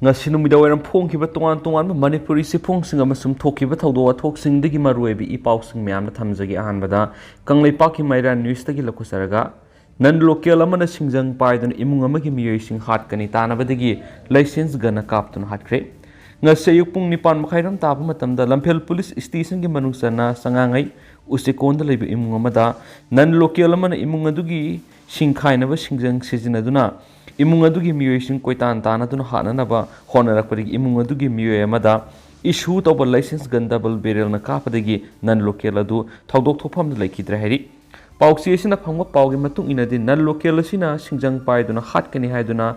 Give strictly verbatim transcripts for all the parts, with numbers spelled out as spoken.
ꯉꯁꯤ ꯅꯨꯃꯤꯗꯥꯡꯋꯥꯏꯔꯝ ꯐꯣꯡꯈꯤꯕ ꯇꯣꯉꯥꯟ ꯇꯣꯉꯥꯟꯕ ꯃꯅꯤꯄꯨꯔꯤ ꯆꯦꯐꯣꯡꯁꯤꯡ ꯑꯃꯁꯨꯡ ꯊꯣꯛꯈꯤꯕ ꯊꯧꯗꯣꯛ ꯋꯥꯊꯣꯛꯁꯤꯡꯗꯒꯤ ꯃꯔꯨꯑꯣꯏꯕ ꯏ ꯄꯥꯎꯁꯤꯡ ꯃꯌꯥꯝꯅ ꯊꯝꯖꯒꯦ꯫ ꯑꯍꯥꯟꯕꯗ ꯀꯪꯂꯩꯄꯥꯛꯀꯤ ꯃꯩꯔꯥ ꯅ꯭ꯌꯨꯁꯇꯒꯤ ꯂꯧꯈꯠꯆꯔꯒ, ꯅꯟ ꯂꯣꯀꯦꯜ ꯑꯃꯅ ꯁꯤꯡꯖꯪ ꯄꯥꯏꯗꯨꯅ ꯏꯃꯨꯡ ꯑꯃꯒꯤ ꯃꯤꯑꯣꯏꯁꯤꯡ ꯍꯥꯠꯀꯅꯤ ꯇꯥꯟꯅꯕꯗꯒꯤ ꯂꯥꯏꯁꯦꯟꯁ ꯒꯟꯅ ꯀꯥꯞꯇꯨꯅ ꯍꯥꯠꯈ꯭ꯔꯦ꯫ ꯉꯁꯤ ꯑꯌꯨꯛ ꯄꯨꯡ ꯅꯤꯄꯥꯟ ꯃꯈꯥꯏ ꯔꯣꯝ ꯇꯥꯕ ꯃꯇꯝꯗ ꯂꯝꯐꯦꯜ ꯄꯨꯂꯤꯁ ꯁ꯭ꯇꯦꯁꯟꯒꯤ ꯃꯅꯨꯡ ꯆꯟꯅ ꯆꯉꯥꯡꯉꯩ ꯎꯆꯦꯀꯣꯟꯗ ꯂꯩꯕ ꯏꯃꯨꯡ ꯑꯃꯗ ꯅꯟ ꯂꯣꯀꯦꯜ ꯑꯃꯅ ꯏꯃꯨꯡ ꯑꯗꯨꯒꯤ ꯁꯤꯡꯈꯥꯏꯅꯕ ꯁꯤꯡꯖꯪ ꯁꯤꯖꯤꯟꯅꯗꯨꯅ ꯏꯃꯨꯡ ꯑꯗꯨꯒꯤ ꯃꯤꯑꯣꯏꯁꯤꯡ ꯀꯣꯏꯇꯥꯟ ꯇꯥꯟꯅꯗꯨꯅ ꯍꯥꯠꯅꯅꯕ ꯍꯣꯠꯅꯔꯛꯄꯗꯒꯤ ꯏꯃꯨꯡ ꯑꯗꯨꯒꯤ ꯃꯤꯑꯣꯏ ꯑꯃꯗ ꯏꯁꯨ ꯇꯧꯕ ꯂꯥꯏꯁꯦꯟꯁ ꯒꯟ ꯗꯕꯜ ꯕꯦꯔꯦꯜꯅ ꯀꯥꯞꯄꯗꯒꯤ ꯅꯟ ꯂꯣꯀꯦꯜ ꯑꯗꯨ ꯊꯧꯗꯣꯛ ꯊꯣꯛꯐꯝꯗ ꯂꯩꯈꯤꯗ꯭ꯔꯦ ꯍꯥꯏꯔꯤ꯫ ꯄꯥꯎꯆꯦ ꯑꯁꯤꯅ ꯐꯪꯕ ꯄꯥꯎꯒꯤ ꯃꯇꯨꯡ ꯏꯟꯅꯗꯤ, ꯅꯟ ꯂꯣꯀꯦꯜ ꯑꯁꯤꯅ ꯁꯤꯡꯖꯪ ꯄꯥꯏꯗꯨꯅ ꯍꯥꯠꯀꯅꯤ ꯍꯥꯏꯗꯨꯅ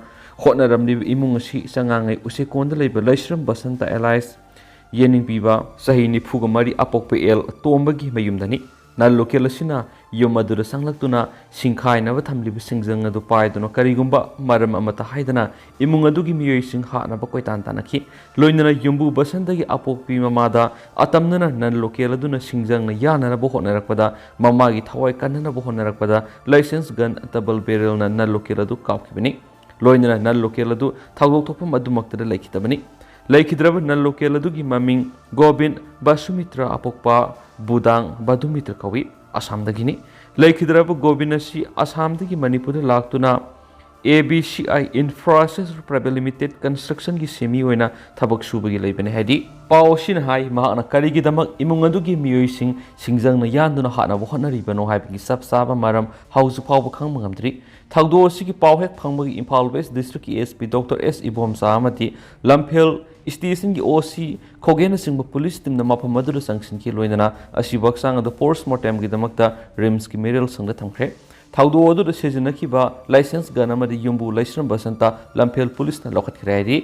ꯍꯣꯠꯅꯔꯝꯂꯤꯕ ꯏꯃꯨꯡ ꯑꯁꯤ ꯆꯉꯥꯡꯉꯩ ꯎꯆꯦꯀꯣꯟꯗ ꯂꯩꯕ ꯂꯩꯁ꯭ꯔꯝ ꯕꯁꯟꯇ ꯑꯦꯂꯥꯏꯁ ꯌꯦꯅꯤꯡꯕꯤꯕ, ꯆꯍꯤ ꯅꯤꯐꯨꯒ ꯃꯔꯤ, ꯑꯄꯣꯛꯄ ꯑꯦꯜ ꯇꯣꯝꯕꯒꯤ ꯃꯌꯨꯝꯗꯅꯤ꯫ ꯅꯟ ꯂꯣꯀꯦꯜ ꯑꯁꯤꯅ ꯌꯨꯝ ꯑꯗꯨꯗ ꯆꯪꯂꯛꯇꯨꯅ ꯁꯤꯡꯈꯥꯏꯅꯕ ꯊꯝꯂꯤꯕ ꯁꯤꯡꯖꯪ ꯑꯗꯨ ꯄꯥꯏꯗꯨꯅ ꯀꯔꯤꯒꯨꯝꯕ ꯃꯔꯝ ꯑꯃꯠꯇ ꯍꯥꯏꯗꯅ ꯏꯃꯨꯡ ꯑꯗꯨꯒꯤ ꯃꯤꯑꯣꯏꯁꯤꯡ ꯍꯥꯠꯅꯕ ꯀꯣꯏꯇꯥꯟ ꯇꯥꯟꯅꯈꯤ꯫ ꯂꯣꯏꯅꯅ ꯌꯨꯝꯕꯨ ꯕꯁꯟꯇꯒꯤ ꯑꯄꯣꯛꯄꯤ ꯃꯃꯥꯗ ꯑꯇꯝꯅꯅ ꯅꯟ ꯂꯣꯀꯦꯜ ꯑꯗꯨꯅ ꯁꯤꯡꯖꯪꯅ ꯌꯥꯅꯅꯕ ꯍꯣꯠꯅꯔꯛꯄꯗ, ꯃꯃꯥꯒꯤ ꯊꯋꯥꯏ ꯀꯟꯅꯅꯕ ꯍꯣꯠꯅꯔꯛꯄꯗ ꯂꯥꯏꯁꯦꯟꯁ ꯒꯟ ꯗꯕꯜ ꯕꯦꯔꯦꯜꯅ ꯅꯟ ꯂꯣꯀꯦꯜ ꯑꯗꯨ ꯀꯥꯞꯈꯤꯕꯅꯤ꯫ ꯂꯣꯏꯅꯅ ꯅꯟ ꯂꯣꯀꯦꯜ ꯑꯗꯨ ꯊꯧꯗꯣꯛ ꯊꯣꯛꯐꯝ ꯑꯗꯨꯃꯛꯇꯗ ꯂꯩꯈꯤꯗꯕꯅꯤ꯫ ꯂꯩꯈꯤꯗ꯭ꯔꯕ ꯅꯟ ꯂꯣꯀꯦꯜ ꯑꯗꯨꯒꯤ ꯃꯃꯤꯡ ꯒꯣꯕꯤꯟ ꯕꯁꯨꯃꯤꯇ꯭ꯔ, ꯑꯄꯣꯛꯄ ꯕꯨꯗꯥꯡ ꯕꯗꯨꯃꯤꯇ꯭ꯔ ꯀꯧꯏ, ꯑꯁꯥꯝꯗꯒꯤꯅꯤ꯫ ꯂꯩꯈꯤꯗ꯭ꯔꯕ ꯒꯣꯕꯤꯟ ꯑꯁꯤ ꯑꯁꯥꯝꯗꯒꯤ ꯃꯅꯤꯄꯨꯔꯗ ꯂꯥꯛꯇꯨꯅ A B C I Infrastructure Private Limited constructionꯒꯤ ꯁꯤꯟꯃꯤ ꯑꯣꯏꯅ ꯊꯕꯛ ꯁꯨꯕꯒꯤ ꯂꯩꯕꯅꯤ ꯍꯥꯏꯔꯤ꯫ ꯄꯥꯎ ꯑꯁꯤꯅ ꯍꯥꯏ, ꯃꯍꯥꯛꯅ ꯀꯔꯤꯒꯤꯗꯃꯛ ꯏꯃꯨꯡ ꯑꯗꯨꯒꯤ ꯃꯤꯑꯣꯏꯁꯤꯡ ꯁꯤꯡꯖꯪꯅ ꯌꯥꯟꯗꯨꯅ ꯍꯥꯠꯅꯕ ꯍꯣꯠꯅꯔꯤꯕꯅꯣ ꯍꯥꯏꯕꯒꯤ ꯆꯞ ꯆꯥꯕ ꯃꯔꯝ ꯍꯧꯖꯤꯛ ꯐꯥꯎꯕ ꯈꯪꯕ ꯉꯝꯗ꯭ꯔꯤ꯫ ꯊꯧꯗꯣꯛ ꯑꯁꯤꯒꯤ ꯄꯥꯎ ꯍꯦꯛ ꯐꯪꯕꯒ ꯏꯝꯐꯥꯜ ꯋꯦꯁ ꯗꯤꯁꯇ꯭ꯔꯤꯛꯀꯤ ꯑꯦꯁ ꯄꯤ ꯗꯣꯛꯇꯔ ꯑꯦꯁ ꯏꯕꯣꯝꯆꯥ ꯑꯃꯗꯤ ꯂꯝꯐꯦꯜ ꯁ꯭ꯇꯦꯁꯟꯒꯤ ꯑꯣ ꯁꯤ ꯈꯣꯒꯦꯅꯆꯤꯡꯕ ꯄꯨꯂꯤꯁ ꯇꯤꯝꯅ ꯃꯐꯝ ꯑꯗꯨꯗ ꯆꯪꯁꯤꯟꯈꯤ꯫ ꯂꯣꯏꯅꯅ ꯑꯁꯤꯕ ꯍꯛꯆꯥꯡ ꯑꯗꯨ ꯄꯣꯁꯠꯃꯣꯔꯇꯦꯝꯒꯤꯗꯃꯛꯇ ꯔꯤꯝꯁꯀꯤ ꯃꯤꯔꯦꯜ ꯁꯪꯗ ꯊꯝꯈ꯭ꯔꯦ꯫ ꯊꯧꯗꯣꯛ ꯑꯗꯨꯗ ꯁꯤꯖꯤꯟꯅꯈꯤꯕ ꯂꯥꯏꯁꯦꯟꯁ ꯒꯟ ꯑꯃꯗꯤ ꯌꯨꯝꯕꯨ ꯂꯩꯁ꯭ꯔꯝ ꯕꯁꯟꯇ ꯂꯝꯐꯦꯜ ꯄꯨꯂꯤꯁꯅ ꯂꯧꯈꯠꯈ꯭ꯔꯦ ꯍꯥꯏꯔꯤ꯫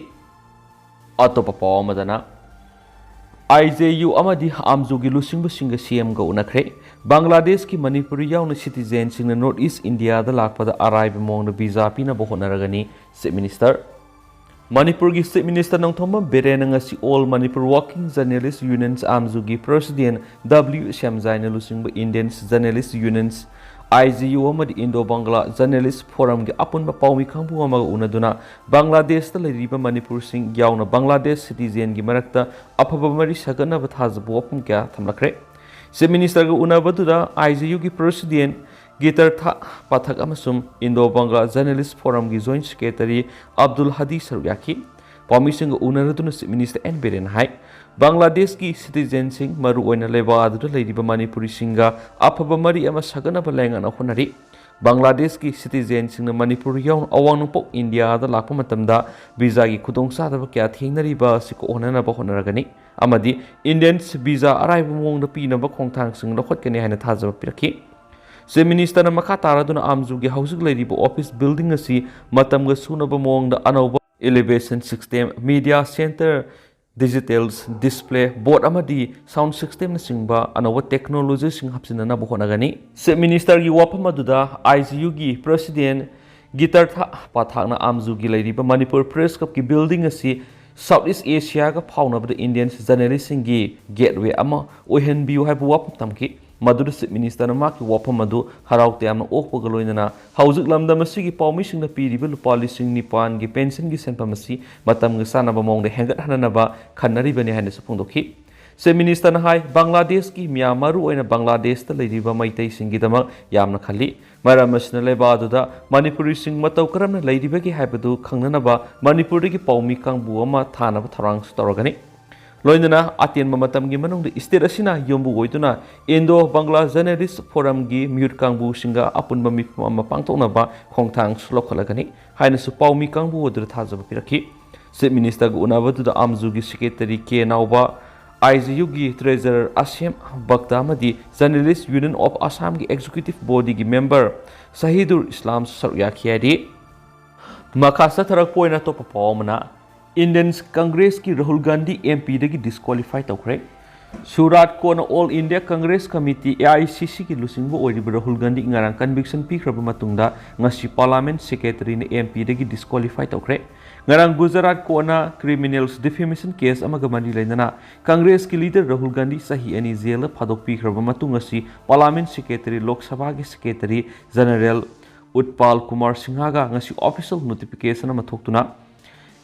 ꯑꯇꯣꯞꯄ ꯄꯥꯎ ꯑꯃꯗꯅ, ꯑꯥꯏ ꯖꯦ ꯌꯨ ꯑꯃꯗꯤ ꯑꯥꯝꯖꯨꯒꯤ ꯂꯨꯆꯤꯡꯕꯁꯤꯡꯒ ꯁꯤ ꯑꯦꯝꯒ ꯎꯅꯈ꯭ꯔꯦ꯫ ꯕꯪꯒ꯭ꯂꯥꯗꯦꯁꯀꯤ ꯃꯅꯤꯄꯨꯔꯤ ꯌꯥꯎꯅ ꯁꯤꯇꯤꯖꯦꯟꯁꯤꯡꯅ ꯅꯣꯔꯠ ꯏꯁ ꯏꯟꯗꯤꯌꯥꯗ ꯂꯥꯛꯄꯗ ꯑꯔꯥꯏꯕ ꯃꯑꯣꯡꯗ ꯚꯤꯖꯥ ꯄꯤꯅꯕ ꯍꯣꯠꯅꯔꯒꯅꯤ, ꯆꯤꯐ ꯃꯤꯅꯤꯁꯇꯔ꯫ ꯃꯅꯤꯄꯨꯔꯒꯤ ꯆꯤꯐ ꯃꯤꯅꯤꯁꯇꯔ ꯅꯣꯡꯊꯣꯝꯕꯝ ꯕꯤꯔꯦꯟꯅ ꯉꯁꯤ all Manipur working journalists unions, ꯑꯥꯝꯖꯨꯒꯤ ꯄ꯭ꯔꯦꯁꯤꯗꯦꯟ ꯗꯕ꯭ꯂꯤꯌꯨ ꯁ꯭ꯌꯥꯝꯖꯥꯏꯅ ꯂꯨꯆꯤꯡꯕ Indians journalists unions, I J U ꯑꯃꯗꯤ ꯏꯟꯗꯣ ꯕꯪꯒ꯭ꯂꯥ ꯖꯔꯅꯦꯂꯤꯁ ꯐꯣꯔꯝꯒꯤ ꯑꯄꯨꯟꯕ ꯄꯥꯎꯃꯤ ꯀꯥꯡꯕꯨ ꯑꯃꯒ ꯎꯅꯗꯨꯅ ꯕꯪꯒ꯭ꯂꯥꯗꯦꯁꯇ ꯂꯩꯔꯤꯕ ꯃꯅꯤꯄꯨꯔꯁꯤꯡ ꯌꯥꯎꯅ ꯕꯪꯒ꯭ꯂꯥꯗꯦꯁ ꯁꯤꯇꯤꯖꯦꯟꯒꯤ ꯃꯔꯛꯇ ꯑꯐꯕ ꯃꯔꯤ ꯁꯥꯒꯠꯅꯕ ꯊꯥꯖꯕ ꯋꯥꯐꯝ ꯀꯌꯥ ꯊꯝꯂꯛꯈ꯭ꯔꯦ꯫ ꯆꯤꯐ ꯃꯤꯅꯤꯁꯇꯔꯒ ꯎꯅꯕꯗꯨꯗ ꯑꯥꯏ ꯖꯤ ꯌꯨꯒꯤ ꯄ꯭ꯔꯦꯁꯤꯗꯦꯟ ꯒꯤꯇꯔꯊꯥ ꯄꯥꯊꯛ ꯑꯃꯁꯨꯡ ꯏꯟꯗꯣ ꯕꯪꯒ꯭ꯂꯥ ꯖꯔꯅꯦꯂꯤꯁ ꯐꯣꯔꯝꯒꯤ ꯖꯣꯏꯟꯠ ꯁꯦꯀ꯭ꯔꯦꯇꯔꯤ ꯑꯕꯗꯨꯜ ꯍꯗꯤ ꯁꯔꯨꯛ ꯌꯥꯈꯤ꯫ ꯄꯥꯎꯃꯤꯁꯤꯡꯒ ꯎꯅꯔꯗꯨꯅ ꯆꯤꯐ ꯃꯤꯅꯤꯁꯇꯔ ꯑꯦꯟ ꯕꯤꯔꯦꯟꯅ ꯍꯥꯏ, ꯕꯪꯒ꯭ꯂꯥꯗꯦꯁꯀꯤ ꯁꯤꯇꯤꯖꯦꯟꯁꯤꯡ, ꯃꯔꯨꯑꯣꯏꯅ ꯂꯩꯕꯥꯛ ꯑꯗꯨꯗ ꯂꯩꯔꯤꯕ ꯃꯅꯤꯄꯨꯔꯤꯁꯤꯡꯒ ꯑꯐꯕ ꯃꯔꯤ ꯑꯃ ꯁꯥꯒꯠꯅꯕ ꯂꯥꯏꯉꯥꯛꯅ ꯍꯣꯠꯅꯔꯤ꯫ ꯕꯪꯒ꯭ꯂꯥꯗꯦꯁꯀꯤ ꯁꯤꯇꯤꯖꯦꯟꯁꯤꯡꯅ ꯃꯅꯤꯄꯨꯔ ꯌꯥꯎꯅ ꯑꯋꯥꯡ ꯅꯣꯡꯄꯣꯛ ꯏꯟꯗꯤꯌꯥꯗ ꯂꯥꯛꯄ ꯃꯇꯝꯗ ꯚꯤꯖꯥꯒꯤ ꯈꯨꯗꯣꯡꯆꯥꯗꯕ ꯀꯌꯥ ꯊꯦꯡꯅꯔꯤꯕ ꯑꯁꯤ ꯀꯣꯛꯍꯟꯅꯅꯕ ꯍꯣꯠꯅꯔꯒꯅꯤ ꯑꯃꯗꯤ ꯏꯟꯗꯤꯌꯟꯁ ꯚꯤꯖꯥ ꯑꯔꯥꯏꯕ ꯃꯑꯣꯡꯗ ꯄꯤꯅꯕ ꯈꯣꯡꯊꯥꯡꯁꯤꯡ ꯂꯧꯈꯠꯀꯅꯤ ꯍꯥꯏꯅ ꯊꯥꯖꯕ ꯄꯤꯔꯛꯈꯤ꯫ ꯆꯤꯐ ꯃꯤꯅꯤꯁꯇꯔꯅ ꯃꯈꯥ ꯇꯥꯔꯗꯨꯅ ꯑꯥꯝꯖꯨꯒꯤ ꯍꯧꯖꯤꯛ ꯂꯩꯔꯤꯕ ꯑꯣꯐꯤꯁ ꯕꯤꯜꯗꯤꯡ ꯑꯁꯤ ꯃꯇꯝꯒ ꯆꯨꯅꯕ ꯃꯑꯣꯡꯗ ꯑꯅꯧꯕ election system, media centre, digital display board ꯑꯃꯗꯤ ꯁꯥꯎꯟ ꯁꯤꯁꯇꯦꯝꯅꯆꯤꯡꯕ ꯑꯅꯧꯕ ꯇꯦꯛꯅꯣꯂꯣꯖꯤꯁꯤꯡ ꯍꯥꯞꯆꯤꯟꯅꯅꯕ ꯍꯣꯠꯅꯒꯅꯤ꯫ ꯆꯤꯐ ꯃꯤꯅꯤꯁꯇꯔꯒꯤ ꯋꯥꯐꯝ ꯑꯗꯨꯗ ꯑꯥꯏ ꯖꯤ ꯌꯨꯒꯤ ꯄ꯭ꯔꯦꯁꯤꯗꯦꯟ ꯒꯤꯇꯔꯊꯥ ꯄꯥꯊꯥꯛꯅ ꯑꯥꯝꯖꯨꯒꯤ ꯂꯩꯔꯤꯕ ꯃꯅꯤꯄꯨꯔ ꯄ꯭ꯔꯦꯁ ꯀ꯭ꯂꯕꯀꯤ ꯕꯤꯜꯗꯤꯡ ꯑꯁꯤ ꯁꯥꯎꯠ ꯏꯁ ꯑꯦꯁꯤꯌꯥꯒ ꯐꯥꯎꯅꯕꯗ ꯏꯟꯗꯤꯌꯟ ꯖꯔꯅꯦꯂꯤꯁꯁꯤꯡꯒꯤ ꯒꯦꯠꯋꯦ ꯑꯃ ꯑꯣꯏꯍꯟꯕꯤꯌꯨ ꯍꯥꯏꯕ ꯋꯥꯐꯝ ꯊꯝꯈꯤ꯫ ꯃꯗꯨꯗ ꯆꯤꯐ ꯃꯤꯅꯤꯁꯇꯔꯅ ꯃꯍꯥꯛꯀꯤ ꯋꯥꯐꯝ ꯑꯗꯨ ꯍꯔꯥꯎ ꯇꯌꯥꯝꯅ ꯑꯣꯛꯄꯒ ꯂꯣꯏꯅꯅ ꯍꯧꯖꯤꯛ ꯂꯝꯗꯝ ꯑꯁꯤꯒꯤ ꯄꯥꯎꯃꯤꯁꯤꯡꯅ ꯄꯤꯔꯤꯕ ꯂꯨꯄꯥ ꯂꯤꯁꯤꯡ ꯅꯤꯄꯥꯟꯒꯤ ꯄꯦꯟꯁꯟꯒꯤ ꯁꯦꯟꯐꯝ ꯑꯁꯤ ꯃꯇꯝꯒ ꯆꯥꯟꯅꯕ ꯃꯑꯣꯡꯗ ꯍꯦꯟꯒꯠꯍꯟꯅꯅꯕ ꯈꯟꯅꯔꯤꯕꯅꯤ ꯍꯥꯏꯅꯁꯨ ꯐꯣꯡꯗꯣꯛꯈꯤ꯫ ꯆꯤꯐ ꯃꯤꯅꯤꯁꯇꯔꯅ ꯍꯥꯏ, ꯕꯪꯒ꯭ꯂꯥꯗꯦꯁꯀꯤ ꯃꯤꯌꯥꯝ, ꯃꯔꯨꯑꯣꯏꯅ ꯕꯪꯒ꯭ꯂꯥꯗꯦꯁꯇ ꯂꯩꯔꯤꯕ ꯃꯩꯇꯩꯁꯤꯡꯒꯤꯗꯃꯛ ꯌꯥꯝꯅ ꯈꯜꯂꯤ꯫ ꯃꯔꯝ ꯑꯁꯤꯅ ꯂꯩꯕꯥꯛ ꯑꯗꯨꯗ ꯃꯅꯤꯄꯨꯔꯤꯁꯤꯡ ꯃꯇꯧ ꯀꯔꯝꯅ ꯂꯩꯔꯤꯕꯒꯦ ꯍꯥꯏꯕꯗꯨ ꯈꯪꯅꯅꯕ ꯃꯅꯤꯄꯨꯔꯗꯒꯤ ꯄꯥꯎꯃꯤ ꯀꯥꯡꯕꯨ ꯑꯃ ꯊꯥꯅꯕ ꯊꯧꯔꯥꯡꯁꯨ ꯇꯧꯔꯒꯅꯤ꯫ ꯂꯣꯏꯅꯅ ꯑꯇꯦꯟꯕ ꯃꯇꯝꯒꯤ ꯃꯅꯨꯡꯗ ꯁ꯭ꯇꯦꯠ ꯑꯁꯤꯅ ꯌꯨꯝꯕꯨ ꯑꯣꯏꯗꯨꯅ ꯏꯟꯗꯣ ꯕꯪꯒ꯭ꯂꯥ ꯖꯔꯅꯦꯂꯤꯁ ꯐꯣꯔꯝꯒꯤ ꯃꯤꯍꯨꯠ ꯀꯥꯡꯕꯨꯁꯤꯡꯒ ꯑꯄꯨꯟꯕ ꯃꯤꯐꯝ ꯑꯃ ꯄꯥꯡꯊꯣꯛꯅꯕ ꯈꯣꯡꯊꯥꯡꯁꯨ ꯂꯧꯈꯠꯂꯒꯅꯤ ꯍꯥꯏꯅꯁꯨ ꯄꯥꯎꯃꯤ ꯀꯥꯡꯕꯨ ꯑꯗꯨꯗ ꯊꯥꯖꯕ ꯄꯤꯔꯛꯈꯤ꯫ ꯆꯤꯐ ꯃꯤꯅꯤꯁꯇꯔꯒ ꯎꯅꯕꯗꯨꯗ ꯑꯥꯝꯖꯨꯒꯤ secretary K Naoba, I J ꯌꯨꯒꯤ ꯇ꯭ꯔꯦꯖꯔꯔ ꯑꯁꯦꯝ ꯚꯛꯇ ꯑꯃꯗꯤ ꯖꯔꯅꯦꯂꯤꯁ ꯌꯨꯅꯤꯌꯟ ꯑꯣꯐ ꯑꯁꯥꯝꯒꯤ ꯑꯦꯛꯖꯤꯀ꯭ꯌꯨꯇꯤꯚ ꯕꯣꯗꯤꯒꯤ ꯃꯦꯝꯕꯔ ꯁꯍꯤꯗꯨꯔ ꯏꯁꯂꯥꯝꯁꯨ ꯁꯔꯨꯛ ꯌꯥꯈꯤ ꯍꯥꯏꯔꯤ꯫ ꯃꯈꯥ ꯆꯠꯊꯔꯛꯄ ꯑꯣꯏꯅ ꯑꯇꯣꯞꯄ ꯄꯥꯎ ꯑꯃꯅ, ꯏꯟꯗꯤꯌꯟ ꯀꯪꯒ꯭ꯔꯦꯁꯀꯤ ꯔꯥꯍꯨꯜ ꯒꯥꯟꯙꯤ ꯑꯦꯝ ꯄꯤꯗꯒꯤ ꯗꯤꯁꯀ꯭ꯋꯥꯂꯤꯐꯥꯏ ꯇꯧꯈ꯭ꯔꯦ꯫ ꯁꯨꯔꯥꯠ ꯀꯣꯟꯅ all India Congress committee, A I C ꯁꯤꯒꯤ ꯂꯨꯆꯤꯡꯕ ꯑꯣꯏꯔꯤꯕ ꯔꯥꯍꯨꯜ ꯒꯥꯟꯙꯤ ꯉꯔꯥꯡ ꯀꯟꯚꯤꯛꯁꯟ ꯄꯤꯈ꯭ꯔꯕ ꯃꯇꯨꯡꯗ ꯉꯁꯤ ꯄꯥꯔꯂꯥꯃꯦꯟꯠ ꯁꯦꯀ꯭ꯔꯦꯇꯔꯤꯅ ꯑꯦꯝ ꯄꯤꯗꯒꯤ ꯗꯤꯁꯀ꯭ꯋꯥꯂꯤꯐꯥꯏ ꯇꯧꯈ꯭ꯔꯦ꯫ ꯉꯔꯥꯡ ꯒꯨꯖꯔꯥꯠ ꯀꯣꯔꯠꯅ criminals defamation case ꯑꯃꯒ ꯃꯔꯤ ꯂꯩꯅꯅ ꯀꯪꯒ꯭ꯔꯦꯁꯀꯤ leader ꯔꯥꯍꯨꯜ ꯒꯥꯟꯙꯤ ꯆꯍꯤ ꯑꯅꯤ ꯖꯦꯜꯗ ꯊꯥꯗꯣꯛꯄꯤꯈ꯭ꯔꯕ ꯃꯇꯨꯡ ꯑꯁꯤ Parliament Secretary, ꯂꯣꯛ ꯁꯚꯥꯒꯤ Secretary General ꯎꯠꯄꯥꯜ ꯀꯨꯃꯥꯔ ꯁꯤꯡꯍꯒ ꯉꯁꯤ official notification ꯑꯃ ꯊꯣꯛꯇꯨꯅ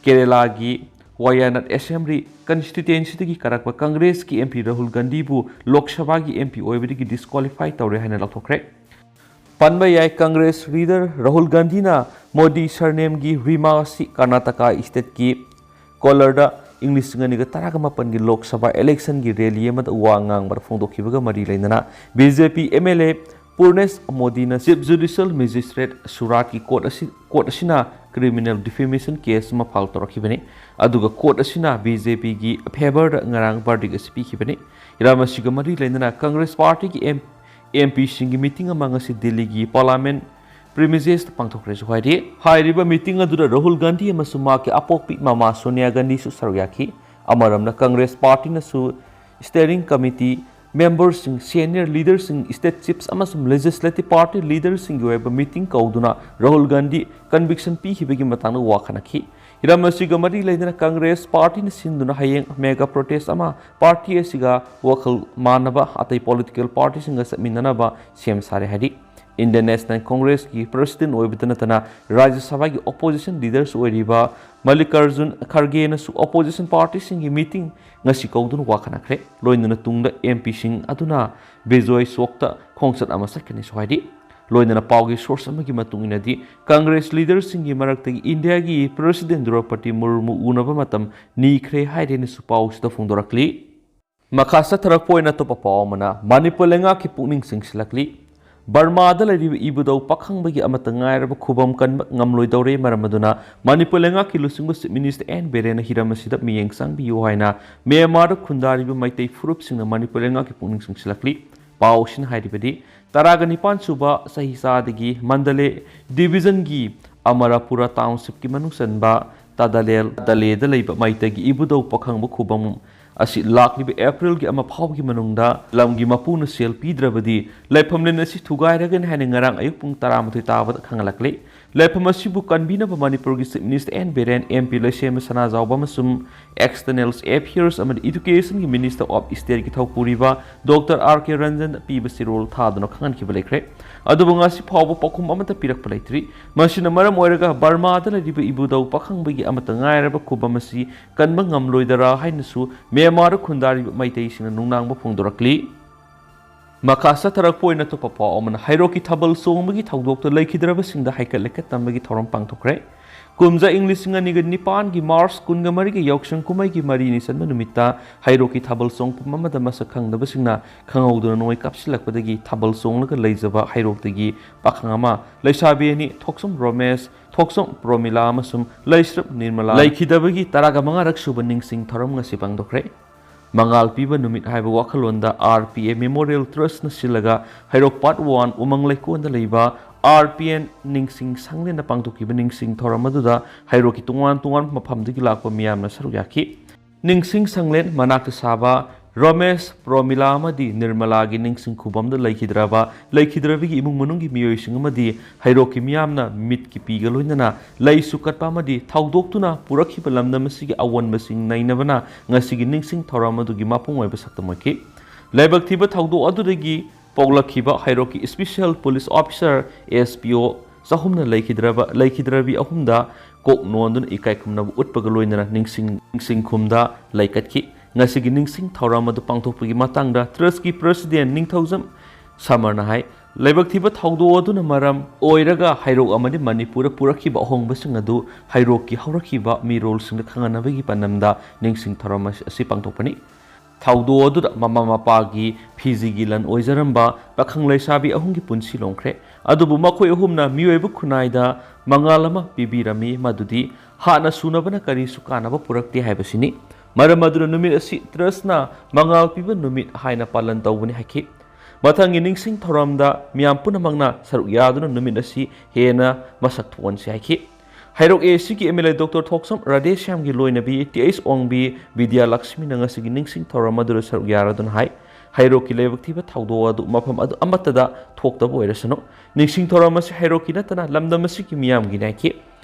ꯀꯦꯔꯦꯂꯥꯒꯤ ꯋꯥꯌꯥꯅꯥꯗ Assembly constituencyꯗꯒꯤ ꯀꯥꯔꯛꯄ ꯀꯪꯒ꯭ꯔꯦꯁꯀꯤ MP ꯔꯥꯍꯨꯜ ꯒꯥꯟꯙꯤꯕꯨ ꯂꯣꯛ ꯁꯚꯥꯒꯤ MP ꯑꯣꯏꯕꯗꯒꯤ disqualify ꯇꯧꯔꯦ ꯍꯥꯏꯅ ꯂꯥꯎꯊꯣꯛꯈ꯭ꯔꯦ꯫ ꯄꯟꯕ ꯌꯥꯏ, ꯀꯪꯒ꯭ꯔꯦꯁ leader ꯔꯥꯍꯨꯜ ꯒꯥꯟꯙꯤꯅ ꯃꯣꯗꯤ surnameꯒꯤ ꯔꯤꯃꯥ ꯑꯁꯤ ꯀꯔꯅꯥꯇꯀꯥ stateꯀꯤ ꯀꯣꯂꯔꯗ ꯏꯪ ꯂꯤꯁꯤꯡ ꯑꯅꯤꯒ ꯇꯔꯥꯒ ꯃꯥꯄꯟꯒꯤ ꯂꯣꯛ ꯁꯚꯥ electionꯒꯤ rally ꯑꯃꯗ ꯋꯥ ꯉꯥꯡꯕꯗ ꯐꯣꯡꯗꯣꯛꯈꯤꯕꯒ ꯃꯔꯤ ꯂꯩꯅꯅ BJP MLA ꯄꯨꯔꯅꯦꯁ ꯃꯣꯗꯤꯅ Chief Judicial Magistrate ꯁꯨꯔꯥꯠꯀꯤ ꯀꯣꯔꯠ ꯑꯁꯤ, ꯀꯣꯔꯠ ꯑꯁꯤꯅ criminal defamation case ꯑꯃ file ꯇꯧꯔꯛꯈꯤꯕꯅꯤ꯫ ꯑꯗꯨꯒ ꯀꯣꯔꯠ ꯑꯁꯤꯅ BJPꯒꯤ favourꯗ ꯉꯔꯥꯡ verdict ꯑꯁꯤ ꯄꯤꯈꯤꯕꯅꯤ꯫ ꯍꯤꯔꯝ ꯑꯁꯤꯒ ꯃꯔꯤ ꯂꯩꯅꯅ ꯀꯪꯒ꯭ꯔꯦꯁ ꯄꯥꯔꯇꯤꯒꯤ M, MPꯁꯤꯡꯒꯤ meeting ꯑꯃ ꯉꯁꯤ ꯗꯤꯜꯂꯤꯒꯤ Parliament premises ꯄꯥꯡꯊꯣꯛꯈ꯭ꯔꯦꯁꯨ ꯍꯥꯏꯔꯤ꯫ ꯍꯥꯏꯔꯤꯕ meeting ꯑꯗꯨꯗ ꯔꯥꯍꯨꯜ ꯒꯥꯟꯙꯤ ꯑꯃꯁꯨꯡ ꯃꯍꯥꯛꯀꯤ ꯑꯄꯣꯛꯄꯤ ꯃꯃꯥ ꯁꯣꯅꯤꯌꯥ ꯒꯥꯟꯙꯤꯁꯨ ꯁꯔꯨꯛ ꯌꯥꯈꯤ꯫ ꯑꯃꯔꯣꯝꯗ Congress ꯄꯥꯔꯇꯤꯅꯁꯨ steering committee memberꯁꯤꯡ, senior leaderꯁꯤꯡ, state chiefs ꯑꯃꯁꯨꯡ legislative party leaderꯁꯤꯡꯒꯤ ꯑꯣꯏꯕ meeting ꯀꯧꯗꯨꯅ ꯔꯥꯍꯨꯜ ꯒꯥꯟꯙꯤ conviction ꯄꯤꯈꯤꯕꯒꯤ ꯃꯇꯥꯡꯗ ꯋꯥ ꯈꯟꯅꯈꯤ꯫ ꯍꯤꯔꯝ ꯑꯁꯤꯒ ꯃꯔꯤ ꯂꯩꯅꯅ ꯀꯪꯒ꯭ꯔꯦꯁ ꯄꯥꯔꯇꯤꯅ ꯁꯤꯟꯗꯨꯅ ꯍꯌꯦꯡ mega protest ꯑꯃ ꯄꯥꯔꯇꯤ ꯑꯁꯤꯒ ꯋꯥꯈꯜ ꯃꯥꯟꯅꯕ ꯑꯇꯩ political partyꯁꯤꯡꯒ ꯆꯠꯃꯤꯟꯅꯅꯕ ꯁꯦꯝ ꯁꯥꯔꯦ ꯍꯥꯏꯔꯤ꯫ Indian National Congressꯀꯤ president ꯑꯣꯏꯕꯇ ꯅꯠꯇꯅ ꯔꯥꯖ꯭ꯌ ꯁꯚꯥꯒꯤ opposition leaders ꯑꯣꯏꯔꯤꯕ ꯃꯜꯂꯤꯀꯥꯔꯖꯨꯟ ꯈꯔꯒꯦꯅꯁꯨ opposition partyꯁꯤꯡꯒꯤ meeting ꯉꯁꯤ ꯀꯧꯗꯨꯅ ꯋꯥ ꯈꯟꯅꯈ꯭ꯔꯦ꯫ ꯂꯣꯏꯅꯅ ꯇꯨꯡꯗ MPꯁꯤꯡ ꯑꯗꯨꯅ ꯕꯤꯖꯣꯏ ꯆꯧꯛꯇ ꯈꯣꯡꯆꯠ ꯑꯃ ꯆꯠꯀꯅꯤꯁꯨ ꯍꯥꯏꯔꯤ꯫ ꯂꯣꯏꯅꯅ ꯄꯥꯎꯒꯤ source ꯑꯃꯒꯤ ꯃꯇꯨꯡ ꯏꯟꯅꯗꯤ, ꯀꯪꯒ꯭ꯔꯦꯁ leaderꯁꯤꯡꯒꯤ ꯃꯔꯛꯇꯒꯤ ꯏꯟꯗꯤꯌꯥꯒꯤ president ꯗ꯭ꯔꯧꯄꯗꯤ ꯃꯨꯔꯃꯨ ꯎꯅꯕ ꯃꯇꯝ ꯅꯤꯈ꯭ꯔꯦ ꯍꯥꯏꯔꯦꯅꯁꯨ ꯄꯥꯎꯁꯤꯗ ꯐꯣꯡꯗꯣꯔꯛꯂꯤ꯫ ꯃꯈꯥ ꯆꯠꯊꯔꯛꯄ ꯑꯣꯏꯅ ꯑꯇꯣꯞꯄ ꯄꯥꯎ ꯑꯃꯅ, ꯃꯅꯤꯄꯨꯔ ꯂꯩꯉꯥꯛꯀꯤ ꯄꯨꯛꯅꯤꯡ ꯆꯤꯡꯁꯤꯜꯂꯛꯂꯤ꯫ ꯕꯔꯃꯥꯗ ꯂꯩꯔꯤꯕ ꯏꯕꯨꯙꯧ ꯄꯥꯈꯪꯕꯒꯤ ꯑꯃꯠꯇ ꯉꯥꯏꯔꯕ ꯈꯨꯕꯝ ꯀꯟꯕ ꯉꯝꯂꯣꯏꯗꯧꯔꯦ꯫ ꯃꯔꯝ ꯑꯗꯨꯅ ꯃꯅꯤꯄꯨꯔ ꯂꯩꯉꯥꯛꯀꯤ ꯂꯨꯆꯤꯡꯕ Chief Minister ꯑꯦꯟ ꯕꯤꯔꯦꯟꯅ ꯍꯤꯔꯝ ꯑꯁꯤꯗ ꯃꯤꯠꯌꯦꯡ ꯆꯪꯕꯤꯌꯨ ꯍꯥꯏꯅ ꯃ꯭ꯌꯥꯟꯃꯥꯔꯗ ꯈꯨꯟꯗꯥꯔꯤꯕ ꯃꯩꯇꯩ ꯐꯨꯔꯨꯞꯁꯤꯡꯅ ꯃꯅꯤꯄꯨꯔ ꯂꯩꯉꯥꯛꯀꯤ ꯄꯨꯛꯅꯤꯡ ꯆꯤꯡꯁꯤꯜꯂꯛꯂꯤ꯫ ꯄꯥꯎ ꯑꯁꯤꯅ ꯍꯥꯏꯔꯤꯕꯗꯤ, ꯇꯔꯥꯒ ꯅꯤꯄꯥꯟ ꯁꯨꯕ ꯆꯍꯤꯆꯥꯗꯒꯤ ꯃꯟꯗꯂꯦ divisionꯒꯤ ꯑꯃꯔꯥꯄꯨꯔꯥ townshipꯀꯤ ꯃꯅꯨꯡ ꯆꯟꯕ ꯇꯥꯗꯥꯂꯦꯜ, ꯇꯥꯗꯥꯂꯦꯗ ꯂꯩꯕ ꯃꯩꯇꯩꯒꯤ ꯏꯕꯨꯙꯧ ꯄꯥꯈꯪꯕ ꯈꯨꯕꯝ ꯑꯁꯤ ꯂꯥꯛꯂꯤꯕ Aprilꯒꯤ ꯑꯃ ꯐꯥꯎꯕꯒꯤ ꯃꯅꯨꯡꯗ ꯂꯝꯒꯤ ꯃꯄꯨꯅ ꯁꯦꯜ ꯄꯤꯗ꯭ꯔꯕꯗꯤ ꯂꯩꯐꯝꯂꯦꯟ ꯑꯁꯤ ꯊꯨꯒꯥꯏꯔꯒꯅꯤ ꯍꯥꯏꯅ ꯉꯔꯥꯡ ꯑꯌꯨꯛ ꯄꯨꯡ ꯇꯔꯥꯃꯥꯊꯣꯏ ꯇꯥꯕꯗ ꯈꯪꯍꯜꯂꯛꯂꯤ꯫ ꯂꯩꯐꯝ ꯑꯁꯤꯕꯨ ꯀꯟꯕꯤꯅꯕ ꯃꯅꯤꯄꯨꯔꯒꯤ Chief Minister N Biren, M P ꯂꯩꯁꯦꯝꯕ ꯁꯅꯥꯖꯥꯎꯕ ꯑꯃꯁꯨꯡ External Affairs ꯑꯃꯗꯤ Education ꯒꯤ Minister of State ꯀꯤ ꯊꯧꯄꯨꯔꯤꯕ Doctor R K ꯔꯟꯖꯟ ꯄꯤꯕ ꯆꯦꯔꯣꯜ ꯊꯥꯗꯨꯅ ꯈꯪꯍꯟꯈꯤꯕ ꯂꯩꯈ꯭ꯔꯦ꯫ ꯑꯗꯨꯕꯨ ꯉꯁꯤ ꯐꯥꯎꯕ ꯄꯥꯎꯈꯨꯝ ꯑꯃꯠꯇ ꯄꯤꯔꯛꯄ ꯂꯩꯇ꯭ꯔꯤ꯫ ꯃꯁꯤꯅ ꯃꯔꯝ ꯑꯣꯏꯔꯒ ꯕꯔꯃꯥꯗ ꯂꯩꯔꯤꯕ ꯏꯕꯨꯙꯧ ꯄꯥꯈꯪꯕꯒꯤ ꯑꯃꯠꯇ ꯉꯥꯏꯔꯕ ꯈꯨꯕꯝ ꯑꯁꯤ ꯀꯟꯕ ꯉꯝꯂꯣꯏꯗꯔꯥ ꯍꯥꯏꯅꯁꯨ ꯃ꯭ꯌꯥꯟꯃꯥꯔꯗ ꯈꯨꯟꯗꯥꯔꯤꯕ ꯃꯩꯇꯩꯁꯤꯡꯅ ꯅꯨꯡꯅꯥꯡꯕ ꯐꯣꯡꯗꯣꯔꯛꯂꯤ꯫ ꯃꯈꯥ ꯆꯠꯊꯔꯛꯄ ꯑꯣꯏꯅ ꯑꯇꯣꯞꯄ ꯄꯥꯎ ꯑꯃꯅ, ꯍꯩꯔꯣꯛꯀꯤ ꯊꯥꯕꯜ ꯆꯣꯡꯕꯒꯤ ꯊꯧꯗꯣꯛꯇ ꯂꯩꯈꯤꯗ꯭ꯔꯕꯁꯤꯡꯗ ꯍꯩꯀꯠ ꯂꯩꯀꯠ ꯇꯝꯕꯒꯤ ꯊꯧꯔꯝ ꯄꯥꯡꯊꯣꯛꯈ꯭ꯔꯦ꯫ ꯀꯨꯝꯖꯥ ꯏꯪ ꯂꯤꯁꯤꯡ ꯑꯅꯤꯒ ꯅꯤꯄꯥꯟꯒꯤ ꯃꯥꯔꯆ ꯀꯨꯟꯒ ꯃꯔꯤꯒꯤ ꯌꯥꯎꯁꯪ ꯀꯨꯝꯍꯩꯒꯤ ꯃꯔꯤꯅꯤ ꯆꯟꯕ ꯅꯨꯃꯤꯠꯇ ꯍꯩꯔꯣꯛꯀꯤ ꯊꯥꯕꯜ ꯆꯣꯡꯐꯝ ꯑꯃꯗ ꯃꯁꯛ ꯈꯪꯗꯕꯁꯤꯡꯅ ꯈꯪꯍꯧꯗꯅ ꯅꯣꯡꯃꯩ ꯀꯥꯞꯁꯤꯜꯂꯛꯄꯗꯒꯤ ꯊꯥꯕꯜ ꯆꯣꯡꯂꯒ ꯂꯩꯖꯕ ꯍꯩꯔꯣꯛꯇꯒꯤ ꯄꯥꯈꯪ ꯑꯃ, ꯂꯩꯁꯥꯕꯤ ꯑꯅꯤ, ꯊꯣꯛꯆꯣꯝ ꯔꯣꯃꯦꯁ, ꯊꯣꯛꯆꯣꯝ ꯄ꯭ꯔꯣꯃꯤꯂꯥ ꯑꯃꯁꯨꯡ ꯂꯩꯁ꯭ꯔꯞ ꯅꯤꯔꯃꯂꯥ ꯂꯩꯈꯤꯗꯕꯒꯤ ꯇꯔꯥꯃꯉꯥꯔꯛ ꯁꯨꯕ ꯅꯤꯡꯁꯤꯡ ꯊꯧꯔꯝ ꯉꯁꯤ ꯄꯥꯡꯊꯣꯛꯈ꯭ꯔꯦ꯫ ꯃꯉꯥꯜ ꯄꯤꯕ ꯅꯨꯃꯤꯠ ꯍꯥꯏꯕ ꯋꯥꯈꯜꯂꯣꯟꯗ R P A Memorial Trust ꯅ ꯁꯤꯜꯂꯒ ꯍꯩꯔꯣꯛ Part One ꯎꯃꯪ ꯂꯩꯀꯣꯜꯗ ꯂꯩꯕ R P N ꯅꯤꯡꯁꯤꯡ ꯁꯪꯂꯦꯟꯗ ꯄꯥꯡꯊꯣꯛꯈꯤꯕ ꯅꯤꯡꯁꯤꯡ ꯊꯧꯔꯝ ꯑꯗꯨꯗ ꯍꯩꯔꯣꯛꯀꯤ ꯇꯣꯉꯥꯟ ꯇꯣꯉꯥꯟꯕ ꯃꯐꯝꯗꯒꯤ ꯂꯥꯛꯄ ꯃꯤꯌꯥꯝꯅ ꯁꯔꯨꯛ ꯌꯥꯈꯤ꯫ ꯅꯤꯡꯁꯤꯡ ꯁꯪꯂꯦꯟ ꯃꯅꯥꯛꯇ ꯁꯥꯕ ꯔꯣꯃꯦꯁ, ꯄ꯭ꯔꯣꯃꯤꯂꯥ ꯑꯃꯗꯤ ꯅꯤꯔꯃꯂꯥꯒꯤ ꯅꯤꯡꯁꯤꯡ ꯈꯨꯕꯝꯗ ꯂꯩꯈꯤꯗ꯭ꯔꯕ, ꯂꯩꯈꯤꯗ꯭ꯔꯕꯒꯤ ꯏꯃꯨꯡ ꯃꯅꯨꯡꯒꯤ ꯃꯤꯑꯣꯏꯁꯤꯡ ꯑꯃꯗꯤ ꯍꯩꯔꯣꯛꯀꯤ ꯃꯤꯌꯥꯝꯅ ꯃꯤꯠꯀꯤ ꯄꯤꯒ ꯂꯣꯏꯅꯅ ꯂꯩꯁꯨ ꯀꯠꯄ ꯑꯃꯗꯤ ꯊꯧꯗꯣꯛꯇꯨꯅ ꯄꯨꯔꯛꯈꯤꯕ ꯂꯝꯗꯝ ꯑꯁꯤꯒꯤ ꯑꯑꯣꯟꯕꯁꯤꯡ ꯅꯩꯅꯕꯅ ꯉꯁꯤꯒꯤ ꯅꯤꯡꯁꯤꯡ ꯊꯧꯔꯝ ꯑꯗꯨꯒꯤ ꯃꯄꯨꯡ ꯑꯣꯏꯕ ꯁꯛꯇꯝ ꯑꯣꯏꯈꯤ꯫ ꯂꯥꯏꯕꯛ ꯊꯤꯕ ꯊꯧꯗꯣꯛ ꯑꯗꯨꯗꯒꯤ ꯄꯣꯛꯂꯛꯈꯤꯕ ꯍꯩꯔꯣꯛꯀꯤ Special Police Officer, S P O, ꯆꯍꯨꯝꯅ ꯂꯩꯈꯤꯗ꯭ꯔꯕ, ꯂꯩꯈꯤꯗ꯭ꯔꯕꯤ ꯑꯍꯨꯝꯗ ꯀꯣꯛ ꯅꯣꯟꯗꯨꯅ ꯏꯀꯥꯏ ꯈꯨꯝꯅꯕ ꯎꯠꯄꯒ ꯂꯣꯏꯅꯅ ꯅꯤꯡꯁꯤꯡ, ꯅꯤꯡꯁꯤꯡ ꯈꯨꯝꯗ ꯂꯩꯀꯠꯈꯤ꯫ ꯉꯁꯤꯒꯤ ꯅꯤꯡꯁꯤꯡ ꯊꯧꯔꯝ ꯑꯗꯨ ꯄꯥꯡꯊꯣꯛꯄꯒꯤ ꯃꯇꯥꯡꯗ Trust ꯀꯤ President ꯅꯤꯡꯊꯧꯖꯝ ꯁꯃꯔꯅ ꯍꯥꯏ, ꯂꯥꯏꯕꯛ ꯊꯤꯕ ꯊꯧꯗꯣꯛ ꯑꯗꯨꯅ ꯃꯔꯝ ꯑꯣꯏꯔꯒ ꯍꯩꯔꯣꯛ ꯑꯃꯗꯤ ꯃꯅꯤꯄꯨꯔꯗ ꯄꯨꯔꯛꯈꯤꯕ ꯑꯍꯣꯡꯕꯁꯤꯡ ꯑꯗꯨ ꯍꯩꯔꯣꯛꯀꯤ ꯍꯧꯔꯛꯈꯤꯕ ꯃꯤꯔꯣꯜꯁꯤꯡꯗ ꯈꯪꯍꯟꯅꯕꯒꯤ ꯄꯥꯟꯗꯝꯗ ꯅꯤꯡꯁꯤꯡ ꯊꯧꯔꯝ ꯑꯁꯤ, ꯑꯁꯤ ꯄꯥꯡꯊꯣꯛꯄꯅꯤ꯫ ꯊꯧꯗꯣꯛ ꯑꯗꯨꯗ ꯃꯃꯥ ꯃꯄꯥꯒꯤ ꯐꯤꯖꯤꯒꯤ ꯂꯟ ꯑꯣꯏꯖꯔꯝꯕ ꯄꯥꯈꯪ ꯂꯩꯁꯥꯕꯤ ꯑꯍꯨꯝꯒꯤ ꯄꯨꯟꯁꯤ ꯂꯣꯡꯈ꯭ꯔꯦ꯫ ꯑꯗꯨꯕꯨ ꯃꯈꯣꯏ ꯑꯍꯨꯝꯅ ꯃꯤꯑꯣꯏꯕ ꯈꯨꯟꯅꯥꯏꯗ ꯃꯉꯥꯜ ꯑꯃ ꯄꯤꯕꯤꯔꯝꯃꯤ, ꯃꯗꯨꯗꯤ ꯍꯥꯠꯅ ꯁꯨꯅꯕꯅ ꯀꯔꯤꯁꯨ ꯀꯥꯟꯅꯕ ꯄꯨꯔꯛꯇꯦ ꯍꯥꯏꯕꯁꯤꯅꯤ꯫ ꯃꯔꯝ ꯑꯗꯨꯅ ꯅꯨꯃꯤꯠ ꯑꯁꯤ Trust ꯅ ꯃꯉꯥꯜ ꯄꯤꯕ ꯅꯨꯃꯤꯠ ꯍꯥꯏꯅ ꯄꯥꯂꯟ ꯇꯧꯕꯅꯤ ꯍꯥꯏꯈꯤ꯫ ꯃꯊꯪꯒꯤ ꯅꯤꯡꯁꯤꯡ ꯊꯧꯔꯝꯗ ꯃꯤꯌꯥꯝ ꯄꯨꯝꯅꯃꯛꯅ ꯁꯔꯨꯛ ꯌꯥꯗꯨꯅ ꯅꯨꯃꯤꯠ ꯑꯁꯤ ꯍꯦꯟꯅ ꯃꯁꯛ ꯊꯣꯛꯍꯟꯁꯤ ꯍꯥꯏꯈꯤ꯫ ꯍꯩꯔꯣꯛ A C ꯒꯤ M L A Doctor ꯊꯣꯛꯆꯣꯝ ꯔꯥꯙꯦꯁ꯭ꯌꯥꯝꯒꯤ ꯂꯣꯏꯅꯕꯤ T H ꯑꯣꯡꯕꯤ ꯕꯤꯗ꯭ꯌꯥ ꯂꯛꯁꯃꯤꯅ ꯉꯁꯤꯒꯤ ꯅꯤꯡꯁꯤꯡ ꯊꯧꯔꯝ ꯑꯗꯨꯗ ꯁꯔꯨꯛ ꯌꯥꯔꯗꯨꯅ ꯍꯥꯏ, ꯍꯩꯔꯣꯛꯀꯤ ꯂꯥꯏꯕꯛ ꯊꯤꯕ ꯊꯧꯗꯣꯛ ꯑꯗꯨ ꯃꯐꯝ ꯑꯗꯨ ꯑꯃꯠꯇꯗ ꯊꯣꯛꯇꯕ ꯑꯣꯏꯔꯁꯅꯨ꯫ ꯅꯤꯡꯁꯤꯡ ꯊꯧꯔꯝ ꯑꯁꯤ ꯍꯩꯔꯣꯛꯀꯤ ꯅꯠꯇꯅ ꯂꯝꯗꯝ ꯑꯁꯤꯒꯤ ꯃꯤꯌꯥꯝꯒꯤꯅꯤ ꯍꯥꯏꯈꯤ꯫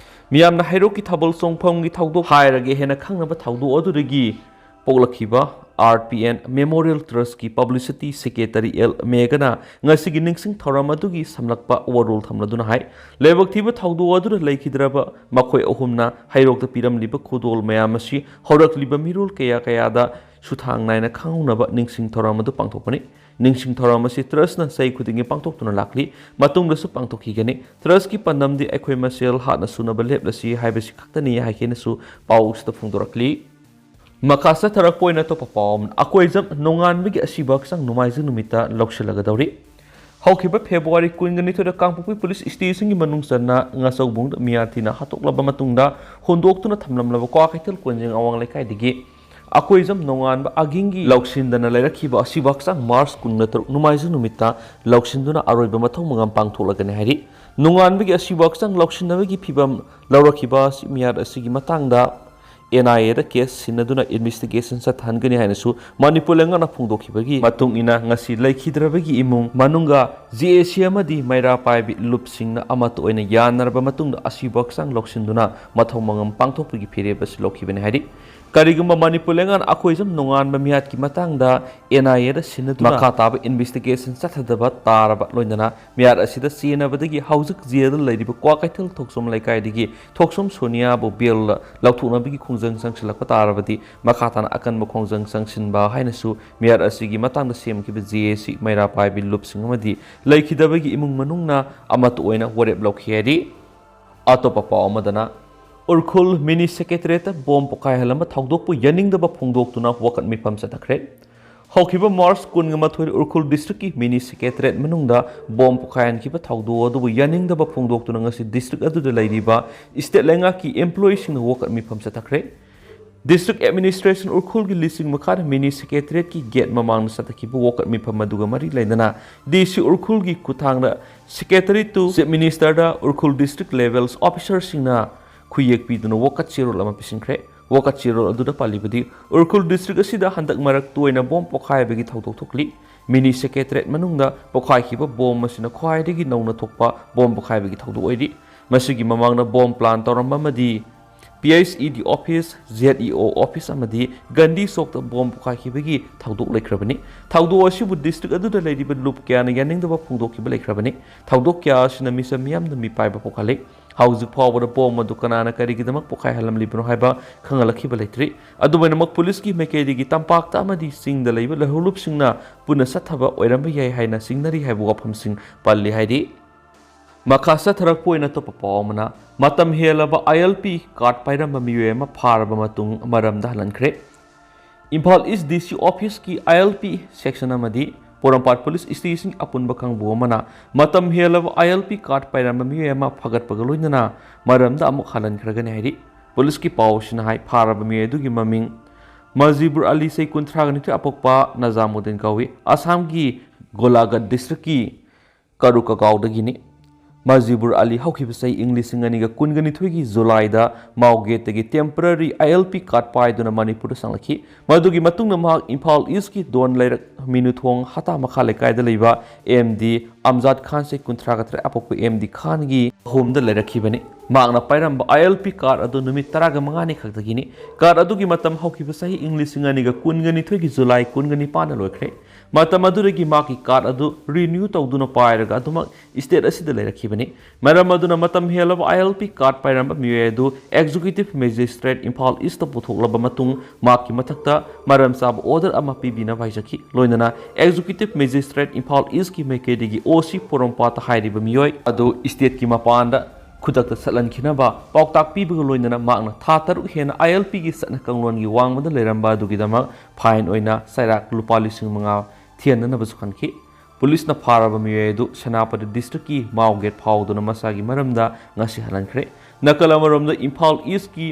ꯃꯤꯌꯥꯝꯅ ꯍꯩꯔꯣꯛꯀꯤ ꯊꯥꯕꯜ ꯆꯣꯡꯐꯝꯒꯤ ꯊꯧꯗꯣꯛ ꯍꯥꯏꯔꯒ ꯍꯦꯟꯅ ꯈꯪꯅꯕ ꯊꯧꯗꯣꯛ ꯑꯗꯨꯗꯒꯤ ꯄꯣꯛꯂꯛꯈꯤꯕ ꯑꯥꯔ ꯄꯤ ꯑꯦꯟ Memorial Trustꯀꯤ Publicity Secretary ꯑꯦꯜ ꯃꯦꯒꯅ ꯉꯁꯤꯒꯤ ꯅꯤꯡꯁꯤꯡ ꯊꯧꯔꯝ ꯑꯗꯨꯒꯤ ꯁꯝꯂꯛꯄ ꯋꯥꯔꯣꯜ ꯊꯝꯂꯗꯨꯅ ꯍꯥꯏ, ꯂꯥꯏꯕꯛ ꯊꯤꯕ ꯊꯧꯗꯣꯛ ꯑꯗꯨꯗ ꯂꯩꯈꯤꯗ꯭ꯔꯕ ꯃꯈꯣꯏ ꯑꯍꯨꯝꯅ ꯍꯩꯔꯣꯛꯇ ꯄꯤꯔꯝꯂꯤꯕ ꯈꯨꯗꯣꯜ ꯃꯌꯥꯝ ꯑꯁꯤ ꯍꯧꯔꯛꯂꯤꯕ ꯃꯤꯔꯣꯜ ꯀꯌꯥ ꯀꯌꯥꯗ ꯁꯨꯊꯥꯡ ꯅꯥꯏꯅ ꯈꯪꯍꯧꯅꯕ ꯅꯤꯡꯁꯤꯡ ꯊꯧꯔꯝ ꯑꯗꯨ ꯄꯥꯡꯊꯣꯛꯄꯅꯤ꯫ ꯅꯤꯡꯁꯤꯡ ꯊꯧꯔꯝ ꯑꯁꯤ ꯇ꯭ꯔꯁꯅ ꯆꯍꯤ ꯈꯨꯗꯤꯡꯒꯤ ꯄꯥꯡꯊꯣꯛꯇꯨꯅ ꯂꯥꯛꯂꯤ, ꯃꯇꯨꯡꯗꯁꯨ ꯄꯥꯡꯊꯣꯛꯈꯤꯒꯅꯤ꯫ ꯇ꯭ꯔꯁꯀꯤ ꯄꯥꯟꯗꯝꯗꯤ ꯑꯩꯈꯣꯏ ꯃꯁꯦꯜ ꯍꯥꯠꯅ ꯁꯨꯅꯕ ꯂꯦꯞꯂꯁꯤ ꯍꯥꯏꯕꯁꯤ ꯈꯛꯇꯅꯤ ꯍꯥꯏꯈꯤꯅꯁꯨ ꯄꯥꯎꯁꯤꯗ ꯐꯣꯡꯗꯣꯔꯛꯂꯤ꯫ ꯃꯈꯥ ꯆꯠꯊꯔꯛꯄ ꯑꯣꯏꯅ ꯑꯇꯣꯞꯄ ꯄꯥꯎ ꯑꯃꯅ, ꯑꯀꯣꯏꯖꯝ ꯅꯣꯡꯉꯥꯟꯕꯒꯤ ꯑꯁꯤꯕ ꯍꯛꯆꯥꯡ ꯅꯣꯡꯃꯥꯏꯖꯤꯡ ꯅꯨꯃꯤꯠꯇ ꯂꯧꯁꯤꯜꯂꯒꯗꯧꯔꯤ꯫ ꯍꯧꯈꯤꯕ ꯐꯦꯕ꯭ꯔꯨꯋꯥꯔꯤ ꯀꯨꯟꯒ ꯅꯤꯊꯣꯏꯗ ꯀꯥꯡꯄꯣꯛꯄꯤ ꯄꯨꯂꯤꯁ ꯁ꯭ꯇꯦꯁꯟꯒꯤ ꯃꯅꯨꯡ ꯆꯟꯅ ꯉꯥꯆꯧꯕꯨꯡꯗ ꯃꯤꯌꯥꯊꯤꯅ ꯍꯥꯠꯇꯣꯛꯂꯕ ꯃꯇꯨꯡꯗ ꯍꯨꯟꯗꯣꯛꯇꯨꯅ ꯊꯝꯂꯝꯂꯕ ꯀ꯭ꯋꯥꯀꯩꯊꯦꯜ ꯀꯣꯟꯖꯦꯡ ꯑꯋꯥꯡ ꯂꯩꯀꯥꯏꯗꯒꯤ ꯑꯀꯣꯏꯖꯝ ꯅꯣꯡꯉꯥꯟꯕ ꯑꯒꯤꯡꯒꯤ ꯂꯧꯁꯤꯟꯗꯅ ꯂꯩꯔꯛꯈꯤꯕ ꯑꯁꯤꯕ ꯍꯛꯆꯥꯡ ꯃꯥꯔꯆ ꯀꯨꯟꯒ ꯇꯔꯨꯛ ꯅꯣꯡꯃꯥꯏꯖꯤꯡ ꯅꯨꯃꯤꯠꯇ ꯂꯧꯁꯤꯟꯗꯨꯅ ꯑꯔꯣꯏꯕ ꯃꯊꯧ ꯃꯉꯝ ꯄꯥꯡꯊꯣꯛꯂꯒꯅꯤ ꯍꯥꯏꯔꯤ꯫ ꯅꯣꯡꯉꯥꯟꯕꯒꯤ ꯑꯁꯤꯕ ꯍꯛꯆꯥꯡ ꯂꯧꯁꯤꯟꯅꯕꯒꯤ ꯐꯤꯕꯝ ꯂꯧꯔꯛꯈꯤꯕ ꯑꯁꯤ ꯃꯤꯌꯥꯠ ꯑꯁꯤꯒꯤ ꯃꯇꯥꯡꯗ ꯑꯦꯟ ꯑꯥꯏ ꯑꯦꯗ ꯀꯦꯁ ꯁꯤꯟꯅꯗꯨꯅ ꯏꯟꯚꯦꯁꯇꯤꯒꯦꯁꯟ ꯆꯠꯊꯍꯟꯒꯅꯤ ꯍꯥꯏꯅꯁꯨ ꯃꯅꯤꯄꯨꯔ ꯂꯩꯉꯥꯛꯅ ꯐꯣꯡꯗꯣꯛꯈꯤꯕꯒꯤ ꯃꯇꯨꯡ ꯏꯟꯅ ꯉꯁꯤ ꯂꯩꯈꯤꯗ꯭ꯔꯕꯒꯤ ꯏꯃꯨꯡ ꯃꯅꯨꯡꯒ ꯖꯦ ꯑꯦ ꯁꯤ ꯑꯃꯗꯤ ꯃꯩꯔꯥ ꯄꯥꯏꯕꯤ ꯂꯨꯞꯁꯤꯡꯅ ꯑꯃꯠꯇ ꯑꯣꯏꯅ ꯌꯥꯅꯔꯕ ꯃꯇꯨꯡꯗ ꯑꯁꯤꯕ ꯍꯛꯆꯥꯡ ꯂꯧꯁꯤꯟꯗꯨꯅ ꯃꯊꯧ ꯃꯉꯝ ꯄꯥꯡꯊꯣꯛꯄꯒꯤ ꯐꯤꯔꯦꯞ ꯑꯁꯤ ꯂꯧꯈꯤꯕꯅꯤ ꯍꯥꯏꯔꯤ꯫ ꯀꯔꯤꯒꯨꯝꯕ ꯃꯅꯤꯄꯨꯔ ꯂꯩꯉꯥꯛꯅ ꯑꯀꯣꯏꯖꯝ ꯅꯣꯡꯉꯥꯟꯕ ꯃꯤꯌꯥꯠꯀꯤ ꯃꯇꯥꯡꯗ ꯑꯦꯟ ꯑꯥꯏ ꯑꯦꯗ ꯁꯤꯟꯅꯗꯨꯅ ꯃꯈꯥ ꯇꯥꯕ ꯏꯟꯚꯦꯁꯇꯤꯒꯦꯁꯟ ꯆꯠꯊꯗꯕ ꯇꯥꯔꯕ ꯂꯣꯏꯅꯅ ꯃꯤꯌꯥꯠ ꯑꯁꯤꯗ ꯆꯦꯟꯅꯕꯗꯒꯤ ꯍꯧꯖꯤꯛ ꯖꯦꯜꯗ ꯂꯩꯔꯤꯕ ꯀ꯭ꯋꯥꯀꯩꯊꯦꯜ ꯊꯣꯛꯆꯣꯝ ꯂꯩꯀꯥꯏꯗꯒꯤ ꯊꯣꯛꯆꯣꯝ ꯁꯣꯅꯤꯌꯥꯕꯨ ꯕꯦꯜ ꯂꯧꯊꯣꯛꯅꯕꯒꯤ ꯈꯣꯡꯖꯪ ꯆꯪꯁꯤꯜꯂꯛꯄ ꯇꯥꯔꯕꯗꯤ ꯃꯈꯥ ꯇꯥꯅ ꯑꯀꯟꯕ ꯈꯣꯡꯖꯪ ꯆꯪꯁꯤꯟꯕ ꯍꯥꯏꯅꯁꯨ ꯃꯤꯌꯥꯠ ꯑꯁꯤꯒꯤ ꯃꯇꯥꯡꯗ ꯁꯦꯝꯈꯤꯕ ꯖꯦ ꯑꯦ ꯁꯤ ꯃꯩꯔꯥ ꯄꯥꯏꯕꯤ ꯂꯨꯞꯁꯤꯡ ꯑꯃꯗꯤ ꯂꯩꯈꯤꯗꯕꯒꯤ ꯏꯃꯨꯡ ꯃꯅꯨꯡꯅ ꯑꯃꯠꯇ ꯑꯣꯏꯅ ꯋꯥꯔꯦꯞ ꯂꯧꯈꯤ ꯍꯥꯏꯔꯤ꯫ ꯑꯇꯣꯞꯄ ꯄꯥꯎ ꯑꯃꯗꯅ, ꯎꯔꯈꯨꯜ ꯃꯤꯅꯤ ꯁꯦꯀ꯭ꯔꯦꯇꯔꯤꯌꯦꯠꯇ ꯕꯣꯝ ꯄꯣꯈꯥꯏꯍꯜꯂꯝꯕ ꯊꯧꯗꯣꯛꯄꯨ ꯌꯥꯅꯤꯡꯗꯕ ꯐꯣꯡꯗꯣꯛꯇꯨꯅ ꯋꯥꯀꯠ ꯃꯤꯐꯝ ꯆꯠꯊꯈ꯭ꯔꯦ꯫ ꯍꯧꯈꯤꯕ ꯃꯥꯔꯆ ꯀꯨꯟꯒ ꯃꯥꯊꯣꯏꯗ ꯎꯔꯈꯨꯜ ꯗꯤꯁꯇ꯭ꯔꯤꯛꯀꯤ ꯃꯤꯅꯤ ꯁꯦꯀ꯭ꯔꯦꯇꯔꯤꯌꯦꯠ ꯃꯅꯨꯡꯗ ꯕꯣꯝ ꯄꯣꯈꯥꯏꯍꯟꯈꯤꯕ ꯊꯧꯗꯣꯛ ꯑꯗꯨꯕꯨ ꯌꯥꯅꯤꯡꯗꯕ ꯐꯣꯡꯗꯣꯛꯇꯨꯅ ꯉꯁꯤ ꯗꯤꯁꯇ꯭ꯔꯤꯛ ꯑꯗꯨꯗ ꯂꯩꯔꯤꯕ ꯁ꯭ꯇꯦꯠ ꯂꯩꯉꯥꯛꯀꯤ ꯑꯦꯝꯄ꯭ꯂꯣꯌꯤꯁꯤꯡꯅ ꯋꯥꯀꯠ ꯃꯤꯐꯝ ꯆꯠꯊꯈ꯭ꯔꯦ꯫ ꯗꯤꯁꯇ꯭ꯔꯤꯛ ꯑꯦꯗꯃꯤꯅꯤꯁꯇ꯭ꯔꯦꯁꯟ ꯎꯔꯈꯨꯜꯒꯤ ꯂꯤꯁꯤꯡ ꯃꯈꯥꯗ ꯃꯤꯅꯤ ꯁꯦꯀ꯭ꯔꯦꯇꯔꯤꯌꯦꯠꯀꯤ ꯒꯦꯠ ꯃꯃꯥꯡꯗ ꯆꯠꯊꯈꯤꯕ ꯋꯥꯀꯠ ꯃꯤꯐꯝ ꯑꯗꯨꯒ ꯃꯔꯤ ꯂꯩꯅꯅ ꯗꯤ ꯁꯤ ꯎꯔꯈꯨꯜꯒꯤ ꯈꯨꯠꯊꯥꯡꯗ Secretary to Chief Ministerꯗ Ukhrul district ꯂꯦꯚꯦꯜꯁ ꯑꯣꯐꯤꯁꯥꯔꯁꯤꯡꯅ ꯈꯨꯌꯦꯛ ꯄꯤꯗꯨꯅ ꯋꯥꯀꯠ ꯆꯦꯔꯣꯜ ꯑꯃ ꯄꯤꯁꯤꯟꯈ꯭ꯔꯦ꯫ ꯋꯥꯀꯠ ꯆꯦꯔꯣꯜ ꯑꯗꯨꯗ ꯄꯜꯂꯤꯕꯗꯤ, ꯎꯈ꯭ꯔꯨꯜ ꯗꯤꯁꯇ꯭ꯔꯤꯛ ꯑꯁꯤꯗ ꯍꯟꯗꯛ ꯃꯔꯛ ꯇꯣꯏꯅ ꯕꯣꯝ ꯄꯣꯈꯥꯏꯕꯒꯤ ꯊꯧꯗꯣꯛ ꯊꯣꯛꯂꯤ꯫ ꯃꯤꯅꯤ ꯁꯦꯀ꯭ꯔꯦꯇꯔꯤꯌꯦꯠ ꯃꯅꯨꯡꯗ ꯄꯣꯈꯥꯏꯈꯤꯕ ꯕꯣꯝ ꯑꯁꯤꯅ ꯈ꯭ꯋꯥꯏꯗꯒꯤ ꯅꯧꯅ ꯊꯣꯛꯄ ꯕꯣꯝ ꯄꯣꯈꯥꯏꯕꯒꯤ ꯊꯧꯗꯣꯛ ꯑꯣꯏꯔꯤ꯫ ꯃꯁꯤꯒꯤ ꯃꯃꯥꯡꯗ ꯕꯣꯝ ꯄ꯭ꯂꯥꯟ ꯇꯧꯔꯝꯕ ꯑꯃꯗꯤ ꯄꯤ ꯑꯩꯆ ꯏ ꯗꯤ ꯑꯣꯐꯤꯁ, ꯖꯦꯗ ꯏ ꯑꯣ ꯑꯣꯐꯤꯁ ꯑꯃꯗꯤ ꯒꯥꯟꯙꯤ ꯆꯧꯛꯇ ꯕꯣꯝ ꯄꯣꯈꯥꯏꯈꯤꯕꯒꯤ ꯊꯧꯗꯣꯛ ꯂꯩꯈ꯭ꯔꯕꯅꯤ꯫ ꯊꯧꯗꯣꯛ ꯑꯁꯤꯕꯨ ꯗꯤꯁꯇ꯭ꯔꯤꯛ ꯑꯗꯨꯗ ꯂꯩꯔꯤꯕ ꯂꯨꯞ ꯀꯌꯥꯅ ꯌꯥꯅꯤꯡꯗꯕ ꯐꯣꯡꯗꯣꯛꯈꯤꯕ ꯂꯩꯈ꯭ꯔꯕꯅꯤ꯫ ꯊꯧꯗꯣꯛ ꯀꯌꯥ ꯑꯁꯤꯅ ꯃꯤꯆꯝ ꯃꯤꯌꯥꯝꯗ ꯃꯤꯄꯥꯏꯕ ꯄꯣꯛꯍꯜꯂꯤ꯫ ꯍꯧꯖꯤꯛ ꯐꯥꯎꯕꯗ ꯕꯣꯝ ꯑꯗꯨ ꯀꯅꯥꯅ ꯀꯔꯤꯒꯤꯗꯃꯛ ꯄꯣꯈꯥꯏꯍꯜꯂꯝꯂꯤꯕꯅꯣ ꯍꯥꯏꯕ ꯈꯪꯍꯜꯂꯛꯈꯤꯕ ꯂꯩꯇ꯭ꯔꯤ꯫ ꯑꯗꯨꯝ ꯑꯣꯏꯅꯃꯛ, ꯄꯨꯂꯤꯁꯀꯤ ꯃꯥꯏꯀꯩꯗꯒꯤ ꯇꯝꯄꯥꯛꯇ ꯑꯃꯗꯤ ꯆꯤꯡꯗ ꯂꯩꯕ ꯂꯧꯍꯧꯂꯨꯞꯁꯤꯡꯅ ꯄꯨꯟꯅ ꯆꯠꯊꯕ ꯑꯣꯏꯔꯝꯕ ꯌꯥꯏ ꯍꯥꯏꯅ ꯆꯤꯡꯅꯔꯤ ꯍꯥꯏꯕ ꯋꯥꯐꯝꯁꯤꯡ ꯄꯜꯂꯤ ꯍꯥꯏꯔꯤ꯫ ꯃꯈꯥ ꯆꯠꯊꯔꯛꯄ ꯑꯣꯏꯅ ꯑꯇꯣꯞꯄ ꯄꯥꯎ ꯑꯃꯅ, ꯃꯇꯝ ꯍꯦꯜꯂꯕ ꯑꯥꯏ ꯑꯦꯜ ꯄꯤ ꯀꯥꯔꯗ ꯄꯥꯏꯔꯝꯕ ꯃꯤꯑꯣꯏ ꯑꯃ ꯐꯥꯔꯕ ꯃꯇꯨꯡ ꯃꯔꯝꯗ ꯍꯜꯍꯟꯈ꯭ꯔꯦ꯫ ꯏꯝꯐꯥꯜ ꯏꯁ ꯗꯤ ꯁꯤ ꯑꯣꯐꯤꯁꯀꯤ ꯑꯥꯏ ꯑꯦꯜ ꯄꯤ ꯁꯦꯛꯁꯟ ꯑꯃꯗꯤ ꯄꯣꯔꯣꯝꯄꯥꯠ ꯄꯨꯂꯤꯁ ꯁ꯭ꯇꯦꯁꯟꯒꯤ ꯑꯄꯨꯟꯕ ꯀꯥꯡꯕꯨ ꯑꯃꯅ ꯃꯇꯝ ꯍꯦꯜꯂꯕ ꯑꯥꯏ ꯑꯦꯜ ꯄꯤ ꯀꯥꯔꯗ ꯄꯥꯏꯔꯝꯕ ꯃꯤꯑꯣꯏ ꯑꯃ ꯐꯥꯒꯠꯄꯒ ꯂꯣꯏꯅꯅ ꯃꯔꯝꯗ ꯑꯃꯨꯛ ꯍꯜꯍꯟꯈ꯭ꯔꯒꯅꯤ ꯍꯥꯏꯔꯤ꯫ ꯄꯨꯂꯤꯁꯀꯤ ꯄꯥꯎ ꯑꯁꯤꯅ ꯍꯥꯏ, ꯐꯥꯔꯕ ꯃꯤꯑꯣꯏ ꯑꯗꯨꯒꯤ ꯃꯃꯤꯡ ꯃꯖꯤꯕꯨꯔ ꯑꯂꯤ, ꯆꯍꯤ ꯀꯨꯟꯊ꯭ꯔꯥꯒ ꯅꯤꯊꯣꯏ, ꯑꯄꯣꯛꯄ ꯅꯖꯥꯃꯨꯗꯤꯟ ꯀꯧꯏ꯫ ꯑꯁꯥꯝꯒꯤ ꯒꯣꯂꯥꯘꯥꯠ ꯗꯤꯁꯇ꯭ꯔꯤꯛꯀꯤ ꯀꯔꯨ ꯀꯒꯥꯎꯗꯒꯤꯅꯤ꯫ ꯃꯖꯤꯕꯨꯔ ꯑꯂꯤ ꯍꯧꯈꯤꯕ ꯆꯍꯤ ꯏꯪ ꯂꯤꯁꯤꯡ ꯑꯅꯤꯒ ꯀꯨꯟꯒ ꯅꯤꯊꯣꯏꯒꯤ ꯖꯨꯂꯥꯏꯗ ꯃꯥꯎꯒꯦꯠꯇꯒꯤ ꯇꯦꯝꯄꯔꯔꯤ ꯑꯥꯏ ꯑꯦꯜ ꯄꯤ ꯀꯥꯔꯗ ꯄꯥꯏꯗꯨꯅ ꯃꯅꯤꯄꯨꯔꯗ ꯆꯪꯂꯛꯈꯤ꯫ ꯃꯗꯨꯒꯤ ꯃꯇꯨꯡꯗ ꯃꯍꯥꯛ ꯏꯝꯐꯥꯜ ꯏꯁꯀꯤ ꯗꯣꯟ ꯂꯩꯔꯛ ꯃꯤꯅꯨꯊꯣꯡ ꯍꯇꯥ ꯃꯈꯥ ꯂꯩꯀꯥꯏꯗ ꯂꯩꯕ ꯑꯦꯝ ꯗꯤ ꯑꯝꯖꯥꯗ ꯈꯥꯟ, ꯆꯍꯤ ꯀꯨꯟꯊ꯭ꯔꯥꯒ ꯇꯔꯦꯠ, ꯑꯄꯣꯛꯄ ꯑꯦꯝ ꯗꯤ ꯈꯥꯟꯒꯤ ꯍꯣꯝꯗ ꯂꯩꯔꯛꯈꯤꯕꯅꯤ꯫ ꯃꯍꯥꯛꯅ ꯄꯥꯏꯔꯝꯕ ꯑꯥꯏ ꯑꯦꯜ ꯄꯤ ꯀꯥꯔꯗ ꯑꯗꯨ ꯅꯨꯃꯤꯠ ꯇꯔꯥꯒ ꯃꯉꯥꯅꯤ ꯈꯛꯇꯒꯤꯅꯤ꯫ ꯀꯥꯔꯗ ꯑꯗꯨꯒꯤ ꯃꯇꯝ ꯍꯧꯈꯤꯕ ꯆꯍꯤ ꯏꯪ ꯂꯤꯁꯤꯡ ꯑꯅꯤꯒ ꯀꯨꯟꯒ ꯅꯤꯊꯣꯏꯒꯤ ꯖꯨꯂꯥꯏ ꯀꯨꯟꯒ ꯅꯤꯄꯥꯟꯗ ꯂꯣꯏꯈ꯭ꯔꯦ꯫ ꯃꯇꯝ ꯑꯗꯨꯗꯒꯤ ꯃꯍꯥꯛꯀꯤ ꯀꯥꯔꯗ ꯑꯗꯨ ꯔꯤꯅ꯭ꯌꯨ ꯇꯧꯗꯨꯅ ꯄꯥꯏꯔꯒ ꯑꯗꯨꯃꯛ ꯁ꯭ꯇꯦꯠ ꯑꯁꯤꯗ ꯂꯩꯔꯛꯈꯤꯕꯅꯤ꯫ ꯃꯔꯝ ꯑꯗꯨꯅ ꯃꯇꯝ ꯍꯦꯜꯂꯕ ꯑꯥꯏ ꯑꯦꯜ ꯄꯤ ꯀꯥꯔꯗ ꯄꯥꯏꯔꯝꯕ ꯃꯤꯑꯣꯏ ꯑꯗꯨ ꯑꯦꯛꯖꯤꯀ꯭ꯌꯨꯇꯤꯚ ꯃꯦꯖꯤꯁꯇ꯭ꯔꯦꯠ ꯏꯝꯐꯥꯜ ꯏꯁꯇ ꯄꯨꯊꯣꯛꯂꯕ ꯃꯇꯨꯡ ꯃꯍꯥꯛꯀꯤ ꯃꯊꯛꯇ ꯃꯔꯝ ꯆꯥꯕ ꯑꯣꯔꯗꯔ ꯑꯃ ꯄꯤꯕꯤꯅꯕ ꯍꯥꯏꯖꯈꯤ꯫ ꯂꯣꯏꯅꯅ ꯑꯦꯛꯖꯤꯀ꯭ꯌꯨꯇꯤꯚ ꯃꯦꯖꯤꯁꯇ꯭ꯔꯦꯠ ꯏꯝꯐꯥꯜ ꯏꯁꯀꯤ ꯃꯥꯏꯀꯩꯗꯒꯤ ꯑꯣ ꯁꯤ ꯄꯣꯔꯣꯝꯄꯥꯠꯇ ꯍꯥꯏꯔꯤꯕ ꯃꯤꯑꯣꯏ ꯑꯗꯨ ꯁ꯭ꯇꯦꯠꯀꯤ ꯃꯄꯥꯟꯗ ꯈꯨꯗꯛꯇ ꯆꯠꯍꯟꯈꯤꯅꯕ ꯄꯥꯎꯇꯥꯛ ꯄꯤꯕꯒ ꯂꯣꯏꯅꯅ ꯃꯍꯥꯛꯅ ꯊꯥ ꯇꯔꯨꯛ ꯍꯦꯟꯅ ꯑꯥꯏ ꯑꯦꯜ ꯄꯤꯒꯤ ꯆꯠꯅ ꯀꯥꯡꯂꯣꯟꯒꯤ ꯋꯥꯡꯃꯗ ꯂꯩꯔꯝꯕ ꯑꯗꯨꯒꯤꯗꯃꯛ ꯐꯥꯏꯟ ꯑꯣꯏꯅ ꯆꯩꯔꯥꯛ ꯂꯨꯄꯥ ꯂꯤꯁꯤꯡ ꯃꯉꯥ ꯊꯤꯍꯟꯅꯅꯕꯁꯨ ꯈꯟꯈꯤ꯫ ꯄꯨꯂꯤꯁꯅ ꯐꯥꯔꯕ ꯃꯤꯑꯣꯏ ꯑꯗꯨ ꯁꯦꯅꯥꯄꯇꯤ ꯗꯤꯁꯇ꯭ꯔꯤꯛꯀꯤ ꯃꯥꯎꯒꯦꯠ ꯐꯥꯎꯗꯨꯅ ꯃꯁꯥꯒꯤ ꯃꯔꯝꯗ ꯉꯁꯤ ꯍꯜꯍꯟꯈ꯭ꯔꯦ꯫ ꯅꯥꯀꯜ ꯑꯃꯔꯣꯝꯗ ꯏꯝꯐꯥꯜ ꯏꯁꯀꯤ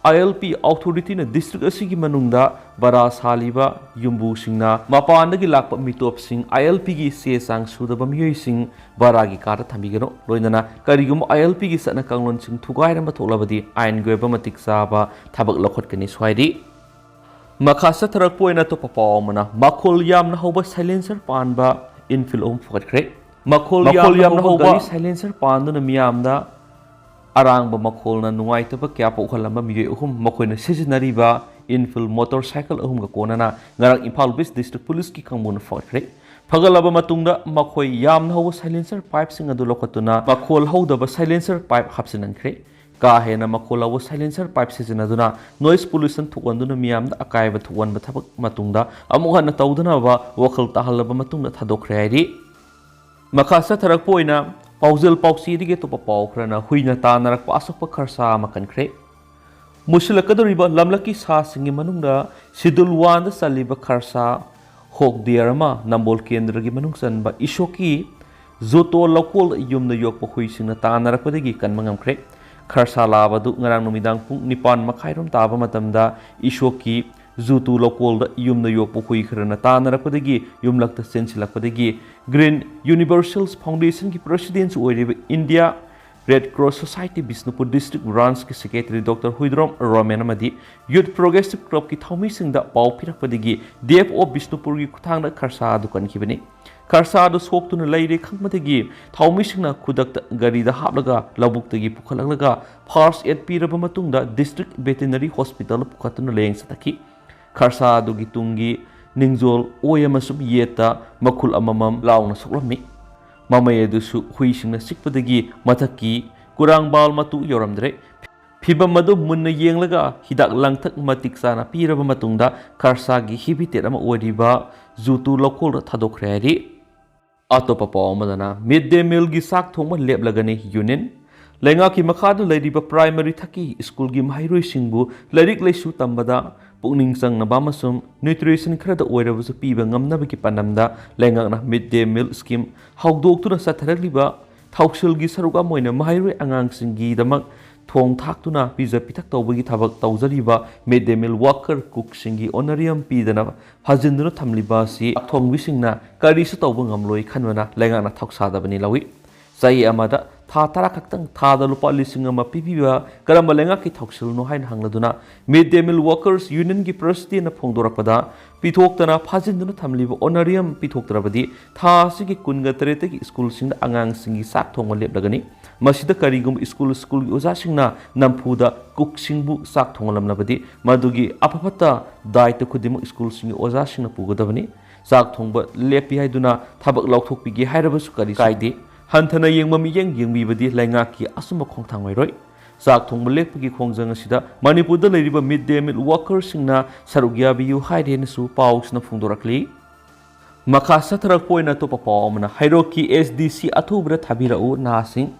ꯑꯥꯏ ꯑꯦꯜ ꯄꯤ ꯑꯣꯊꯣꯔꯤꯇꯤꯅ ꯗꯤꯁꯇ꯭ꯔꯤꯛ ꯑꯁꯤꯒꯤ ꯃꯅꯨꯡꯗ ꯕꯔꯥ ꯁꯥꯜꯂꯤꯕ ꯌꯨꯝꯕꯨꯁꯤꯡꯅ ꯃꯄꯥꯟꯗꯒꯤ ꯂꯥꯛꯄ ꯃꯤꯇꯣꯞꯁꯤꯡ, ꯑꯥꯏ ꯑꯦꯜ ꯄꯤꯒꯤ ꯆꯦ ꯆꯥꯡ ꯁꯨꯗꯕ ꯃꯤꯑꯣꯏꯁꯤꯡ ꯕꯔꯥꯒꯤ ꯀꯥꯗ ꯊꯝꯕꯤꯒꯅꯨ꯫ ꯂꯣꯏꯅꯅ ꯀꯔꯤꯒꯨꯝꯕ ꯑꯥꯏ ꯑꯦꯜ ꯄꯤꯒꯤ ꯆꯠꯅ ꯀꯥꯡꯂꯣꯟꯁꯤꯡ ꯊꯨꯒꯥꯏꯔꯝꯕ ꯊꯣꯛꯂꯕꯗꯤ ꯑꯥꯏꯟꯒꯤ ꯑꯣꯏꯕ ꯃꯇꯤꯛ ꯆꯥꯕ ꯊꯕꯛ ꯂꯧꯈꯠꯀꯅꯤ꯫ ꯁ꯭ꯋꯥꯏꯗꯤ ꯃꯈꯥ ꯆꯠꯊꯔꯛꯄ ꯑꯣꯏꯅ ꯑꯇꯣꯞꯄ ꯄꯥꯎ ꯑꯃꯅ, ꯃꯈꯣꯜ ꯌꯥꯝꯅ ꯍꯧꯕ ꯁꯥꯏꯂꯦꯟꯁꯔ ꯄꯥꯟꯕ ꯏꯟꯐꯤꯜ ꯑꯍꯨꯝ ꯐꯒꯠꯈ꯭ꯔꯦ꯫ ꯃꯈꯣꯜ ꯃꯈꯣꯜ ꯌꯥꯝꯅ ꯌꯥꯝꯅ ꯍꯧꯕ ꯍꯧꯕ ꯒꯥꯔꯤ ꯁꯥꯏꯂꯦꯟꯁꯔ ꯄꯥꯟꯗꯨꯅ ꯃꯤꯌꯥꯝꯗ ꯑꯔꯥꯡꯕ ꯃꯈꯣꯜꯅ ꯅꯨꯡꯉꯥꯏꯇꯕ ꯀꯌꯥ ꯄꯣꯛꯍꯜꯂꯝꯕ ꯃꯤꯑꯣꯏ ꯑꯍꯨꯝ, ꯃꯈꯣꯏꯅ ꯁꯤꯖꯤꯟꯅꯔꯤꯕ ꯏꯟꯐꯤꯜ ꯃꯣꯇꯣꯔ ꯁꯥꯏꯀꯜ ꯑꯍꯨꯝꯒ ꯀꯣꯟꯅꯅ ꯉꯔꯥꯡ ꯏꯝꯐꯥꯜ ꯋꯦꯁ ꯗꯤꯁꯇ꯭ꯔꯤꯛ ꯄꯨꯂꯤꯁꯀꯤ ꯈꯪꯕꯨꯅ ꯐꯒꯠꯈ꯭ꯔꯦ꯫ ꯐꯒꯠꯂꯕ ꯃꯇꯨꯡꯗ ꯃꯈꯣꯏ ꯌꯥꯝꯅ ꯍꯧꯕ ꯁꯥꯏꯂꯦꯟꯁꯔ ꯄꯥꯏꯞꯁꯤꯡ ꯑꯗꯨ ꯂꯧꯈꯠꯇꯨꯅ ꯃꯈꯣꯜ ꯍꯧꯗꯕ ꯁꯥꯏꯂꯦꯟꯁꯔ ꯄꯥꯏꯞ ꯍꯥꯞꯆꯤꯟꯍꯟꯈ꯭ꯔꯦ꯫ ꯀꯥ ꯍꯦꯟꯅ ꯃꯈꯣꯜ ꯍꯧꯕ ꯁꯥꯏꯂꯦꯟꯁꯔ ꯄꯥꯏꯞ ꯁꯤꯖꯤꯟꯅꯗꯨꯅ ꯅꯣꯏꯁ ꯄꯣꯂꯨꯁꯟ ꯊꯣꯛꯍꯟꯗꯨꯅ ꯃꯤꯌꯥꯝꯗ ꯑꯀꯥꯏꯕ ꯊꯣꯛꯍꯟꯕ ꯊꯕꯛ ꯃꯇꯨꯡꯗ ꯑꯃꯨꯛ ꯍꯟꯅ ꯇꯧꯗꯅꯕ ꯋꯥꯈꯜ ꯇꯥꯍꯜꯂꯕ ꯃꯇꯨꯡꯗ ꯊꯥꯗꯣꯛꯈ꯭ꯔꯦ ꯍꯥꯏꯔꯤ꯫ ꯃꯈꯥ ꯆꯠꯊꯔꯛꯄ ꯑꯣꯏꯅ ꯄꯥꯎꯖꯦꯜ ꯄꯥꯎꯆꯦꯗꯒꯤ ꯑꯇꯣꯞꯄ ꯄꯥꯎ ꯈꯔꯅ ꯍꯨꯏꯅ ꯇꯥꯟꯅꯔꯛꯄ ꯑꯁꯣꯛꯄ ꯈꯔꯁꯥ ꯑꯃ ꯀꯟꯈ꯭ꯔꯦ꯫ ꯃꯨꯁꯤꯜꯂꯛꯀꯗꯧꯔꯤꯕ ꯂꯝꯂꯛꯀꯤ ꯁꯥꯁꯤꯡꯒꯤ ꯃꯅꯨꯡꯗ ꯁꯤꯗꯨꯜ ꯋꯥꯟꯗ ꯆꯜꯂꯤꯕ ꯈꯔꯁꯥ ꯍꯣꯛ ꯗꯤꯌꯔ ꯑꯃ ꯅꯝꯕꯣꯜ ꯀꯦꯟꯗ꯭ꯔꯒꯤ ꯃꯅꯨꯡ ꯆꯟꯕ ꯏꯁꯣꯛꯀꯤ ꯖꯨꯇꯣ ꯂꯧꯀꯣꯜꯗ ꯌꯨꯝꯗ ꯌꯣꯛꯄ ꯍꯨꯏꯁꯤꯡꯅ ꯇꯥꯟꯅꯔꯛꯄꯗꯒꯤ ꯀꯟꯕ ꯉꯝꯈ꯭ꯔꯦ꯫ ꯈꯔꯁꯥ ꯂꯥꯕꯗꯨ ꯉꯔꯥꯡ ꯅꯨꯃꯤꯗꯥꯡ ꯄꯨꯡ ꯅꯤꯄꯥꯟ ꯃꯈꯥꯏꯔꯣꯝ ꯇꯥꯕ ꯃꯇꯝꯗ ꯏꯁꯣꯛꯀꯤ ꯖꯨꯇꯨ ꯂꯧꯀꯣꯜꯗ ꯌꯨꯝꯗ ꯌꯣꯛꯄ ꯍꯨꯏ ꯈꯔꯅ ꯇꯥꯟꯅꯔꯛꯄꯗꯒꯤ ꯌꯨꯝꯂꯛꯇ ꯆꯦꯟꯁꯤꯜꯂꯛꯄꯗꯒꯤ ꯒ꯭ꯔꯤꯟ ꯌꯨꯅꯤꯚꯔꯁꯦꯜꯁ ꯐꯥꯎꯟꯗꯦꯁꯟꯒꯤ ꯄ꯭ꯔꯁꯤꯗꯦꯟꯁꯨ ꯑꯣꯏꯔꯤꯕ India red cross society Bishnupur district ꯕ꯭ꯔꯥꯟꯁꯀꯤ ꯁꯦꯀ꯭ꯔꯦꯇꯔꯤ ꯗꯣꯛꯇꯔ ꯍꯨꯏꯗ꯭ꯔꯣꯝ ꯔꯣꯃꯦꯟ ꯑꯃꯗꯤ ꯌꯨꯠ ꯄ꯭ꯔꯣꯒ꯭ꯔꯦꯁꯤꯞ ꯀ꯭ꯂꯕꯀꯤ ꯊꯧꯃꯤꯁꯤꯡꯗ ꯄꯥꯎ ꯄꯤꯔꯛꯄꯗꯒꯤ ꯗꯤ ꯑꯦꯐ ꯑꯣ ꯕꯤꯁꯅꯨꯄꯨꯔꯒꯤ ꯈꯨꯠꯊꯥꯡꯗ ꯈꯔꯁꯥ ꯑꯗꯨ ꯀꯟꯈꯤꯕꯅꯤ꯫ ꯈꯔꯁꯥ ꯑꯗꯨ ꯁꯣꯛꯇꯨꯅ ꯂꯩꯔꯦ ꯈꯪꯕꯗꯒꯤ ꯊꯧꯃꯤꯁꯤꯡꯅ ꯈꯨꯗꯛꯇ ꯒꯥꯔꯤꯗ ꯍꯥꯞꯂꯒ ꯂꯧꯕꯨꯛꯇꯒꯤ ꯄꯨꯈꯠꯂꯛꯂꯒ ꯐꯥꯔꯁ ꯑꯦꯗ ꯄꯤꯔꯕ ꯃꯇꯨꯡꯗ ꯗꯤꯁꯇ꯭ꯔꯤꯛ ꯚꯦꯇꯤꯅꯔꯤ ꯍꯣꯁꯄꯤꯇꯥꯜꯗ ꯄꯨꯈꯠꯇꯨꯅ ꯂꯥꯌꯦꯡ ꯆꯠꯊꯈꯤ꯫ ꯈꯔꯁꯥ ꯑꯗꯨꯒꯤ ꯇꯨꯡꯒꯤ ꯅꯤꯡꯖꯣꯜ ꯑꯣꯏ ꯑꯃꯁꯨꯡ ꯌꯦꯠꯇ ꯃꯈꯨꯜ ꯑꯃꯃꯝ ꯂꯥꯎꯅ ꯁꯣꯛꯂꯝꯃꯤ꯫ ꯃꯃꯩ ꯑꯗꯨꯁꯨ ꯍꯨꯏꯁꯤꯡꯅ ꯆꯤꯛꯄꯗꯒꯤ ꯃꯊꯛꯀꯤ ꯀꯨꯔꯥꯡꯕꯥꯜ ꯃꯇꯨ ꯌꯧꯔꯝꯗ꯭ꯔꯦ꯫ ꯐꯤꯚꯝ ꯑꯗꯨ ꯃꯨꯟꯅ ꯌꯦꯡꯂꯒ ꯍꯤꯗꯥꯛ ꯂꯥꯡꯊꯛ ꯃꯇꯤꯛ ꯆꯥꯅ ꯄꯤꯔꯕ ꯃꯇꯨꯡꯗ ꯈꯔꯁꯥꯒꯤ ꯍꯦꯕꯤꯇꯦꯠ ꯑꯃ ꯑꯣꯏꯔꯤꯕ ꯖꯨꯇꯨ ꯂꯧꯀꯣꯜꯗ ꯊꯥꯗꯣꯛꯈ꯭ꯔꯦ ꯍꯥꯏꯔꯤ꯫ ꯑꯇꯣꯞꯄ ꯄꯥꯎ ꯑꯃꯗꯅ, ꯃꯤꯗ ꯗꯦ ꯃꯤꯜꯒꯤ ꯆꯥꯛ ꯊꯣꯡꯕ ꯂꯦꯞꯂꯒꯅꯤ ꯌꯨꯅꯤꯌꯟ꯫ ꯂꯩꯉꯥꯛꯀꯤ ꯃꯈꯥꯗ ꯂꯩꯔꯤꯕ ꯄ꯭ꯔꯥꯏꯃꯔꯤ ꯊꯛꯀꯤ ꯁ꯭ꯀꯨꯜꯒꯤ ꯃꯍꯩꯔꯣꯏꯁꯤꯡꯕꯨ ꯂꯥꯏꯔꯤꯛ ꯂꯥꯏꯁꯨ ꯇꯝꯕꯗ ꯄꯨꯛꯅꯤꯡ ꯆꯪꯅꯕ ꯑꯃꯁꯨꯡ ꯅ꯭ꯌꯨꯇ꯭ꯔꯤꯁꯟ ꯈꯔꯗ ꯑꯣꯏꯔꯕꯁꯨ ꯄꯤꯕ ꯉꯝꯅꯕꯒꯤ ꯄꯥꯟꯗꯝꯗ ꯂꯩꯉꯥꯛꯅ ꯃꯤꯗ ꯗꯦ ꯃꯤꯜ ꯁ꯭ꯀꯤꯝ ꯍꯧꯗꯣꯛꯇꯨꯅ ꯆꯠꯊꯔꯛꯂꯤꯕ ꯊꯧꯁꯤꯜꯒꯤ ꯁꯔꯨꯛ ꯑꯃ ꯑꯣꯏꯅ ꯃꯍꯩꯔꯣꯏ ꯑꯉꯥꯡꯁꯤꯡꯒꯤꯗꯃꯛ ꯊꯣꯡ ꯊꯥꯛꯇꯨꯅ ꯄꯤꯖ ꯄꯤꯊꯛ ꯇꯧꯕꯒꯤ ꯊꯕꯛ ꯇꯧꯖꯔꯤꯕ ꯃꯤꯗ ꯗꯦ ꯃꯤꯜ ꯋꯥꯀꯔ ꯀꯨꯛꯁꯤꯡꯒꯤ ꯑꯣꯅꯔꯤꯌꯝ ꯄꯤꯗꯅ ꯐꯥꯖꯤꯟꯗꯨꯅ ꯊꯝꯂꯤꯕ ꯑꯁꯤ ꯊꯣꯡꯕꯤꯁꯤꯡꯅ ꯀꯔꯤꯁꯨ ꯇꯧꯕ ꯉꯝꯂꯣꯏ ꯈꯟꯕꯅ ꯂꯩꯉꯥꯛꯅ ꯊꯧꯁꯥꯗꯕꯅꯤ ꯂꯧꯏ꯫ ꯆꯍꯤ ꯑꯃꯗ ꯊꯥ ꯇꯔꯥ ꯈꯛꯇꯪ ꯊꯥꯗ ꯂꯨꯄꯥ ꯂꯤꯁꯤꯡ ꯑꯃ ꯄꯤꯕꯤꯕ ꯀꯔꯝꯕ ꯂꯩꯉꯥꯛꯀꯤ ꯊꯧꯁꯤꯜꯅꯣ ꯍꯥꯏꯅ ꯍꯪꯂꯗꯨꯅ ꯃꯤꯗ ꯗꯦ ꯃꯤꯜ ꯋꯥꯀꯔꯁ ꯌꯨꯅꯤꯌꯟꯒꯤ ꯄ꯭ꯔꯁꯤꯗꯦꯟꯅ ꯐꯣꯡꯗꯣꯔꯛꯄꯗ, ꯄꯤꯊꯣꯛꯇꯅ ꯐꯥꯖꯤꯟꯗꯨꯅ ꯊꯝꯂꯤꯕ ꯑꯣꯅꯔꯤꯌꯝ ꯄꯤꯊꯣꯛꯇ꯭ꯔꯕꯗꯤ ꯊꯥ ꯑꯁꯤꯒꯤ ꯀꯨꯟꯒ ꯇꯔꯦꯠꯇꯒꯤ ꯁ꯭ꯀꯨꯜꯁꯤꯡꯗ ꯑꯉꯥꯡꯁꯤꯡꯒꯤ ꯆꯥꯛ ꯊꯣꯡꯕ ꯂꯦꯞꯂꯒꯅꯤ꯫ ꯃꯁꯤꯗ ꯀꯔꯤꯒꯨꯝꯕ ꯁ꯭ꯀꯨꯜ ꯁ꯭ꯀꯨꯜꯒꯤ ꯑꯣꯖꯥꯁꯤꯡꯅ ꯅꯝꯐꯨꯗ ꯀꯨꯛꯁꯤꯡꯕꯨ ꯆꯥꯛ ꯊꯣꯡꯍꯜꯂꯝꯂꯕꯗꯤ ꯃꯗꯨꯒꯤ ꯑꯐ ꯐꯠꯇ ꯗꯥꯏꯇ ꯈꯨꯗꯤꯡꯃꯛ ꯁ꯭ꯀꯨꯜꯁꯤꯡꯒꯤ ꯑꯣꯖꯥꯁꯤꯡꯅ ꯄꯨꯒꯗꯕꯅꯤ꯫ ꯆꯥꯛ ꯊꯣꯡꯕ ꯂꯦꯞꯄꯤ ꯍꯥꯏꯗꯨꯅ ꯊꯕꯛ ꯂꯥꯎꯊꯣꯛꯄꯤꯒꯦ ꯍꯥꯏꯔꯕꯁꯨ ꯀꯔꯤ ꯀꯥꯏꯗꯦ꯫ ꯍꯟꯊꯅ ꯌꯦꯡꯕ ꯃꯤꯠꯌꯦꯡ ꯌꯦꯡꯕꯤꯕꯗꯤ ꯂꯩꯉꯥꯛꯀꯤ ꯑꯆꯨꯝꯕ ꯈꯣꯡꯊꯥꯡ ꯑꯣꯏꯔꯣꯏ꯫ ꯆꯥꯛ ꯊꯣꯡꯕ ꯂꯦꯞꯄꯒꯤ ꯈꯣꯡꯖꯪ ꯑꯁꯤꯗ ꯃꯅꯤꯄꯨꯔꯗ ꯂꯩꯔꯤꯕ ꯃꯤꯗ ꯗꯦ ꯃꯤꯜ ꯋꯥꯀꯔꯁꯤꯡꯅ ꯁꯔꯨꯛ ꯌꯥꯕꯤꯌꯨ ꯍꯥꯏꯔꯦꯅꯁꯨ ꯄꯥꯎꯁꯤꯅ ꯐꯣꯡꯗꯣꯔꯛꯂꯤ꯫ ꯃꯈꯥ ꯆꯠꯊꯔꯛꯄ ꯑꯣꯏꯅ ꯑꯇꯣꯞꯄ ꯄꯥꯎ ꯑꯃꯅ, ꯍꯩꯔꯣꯛꯀꯤ ꯑꯦꯁ ꯗꯤ ꯁꯤ ꯑꯊꯨꯕꯗ ꯊꯥꯕꯤꯔꯛꯎ ꯅꯍꯥꯁꯤꯡ꯫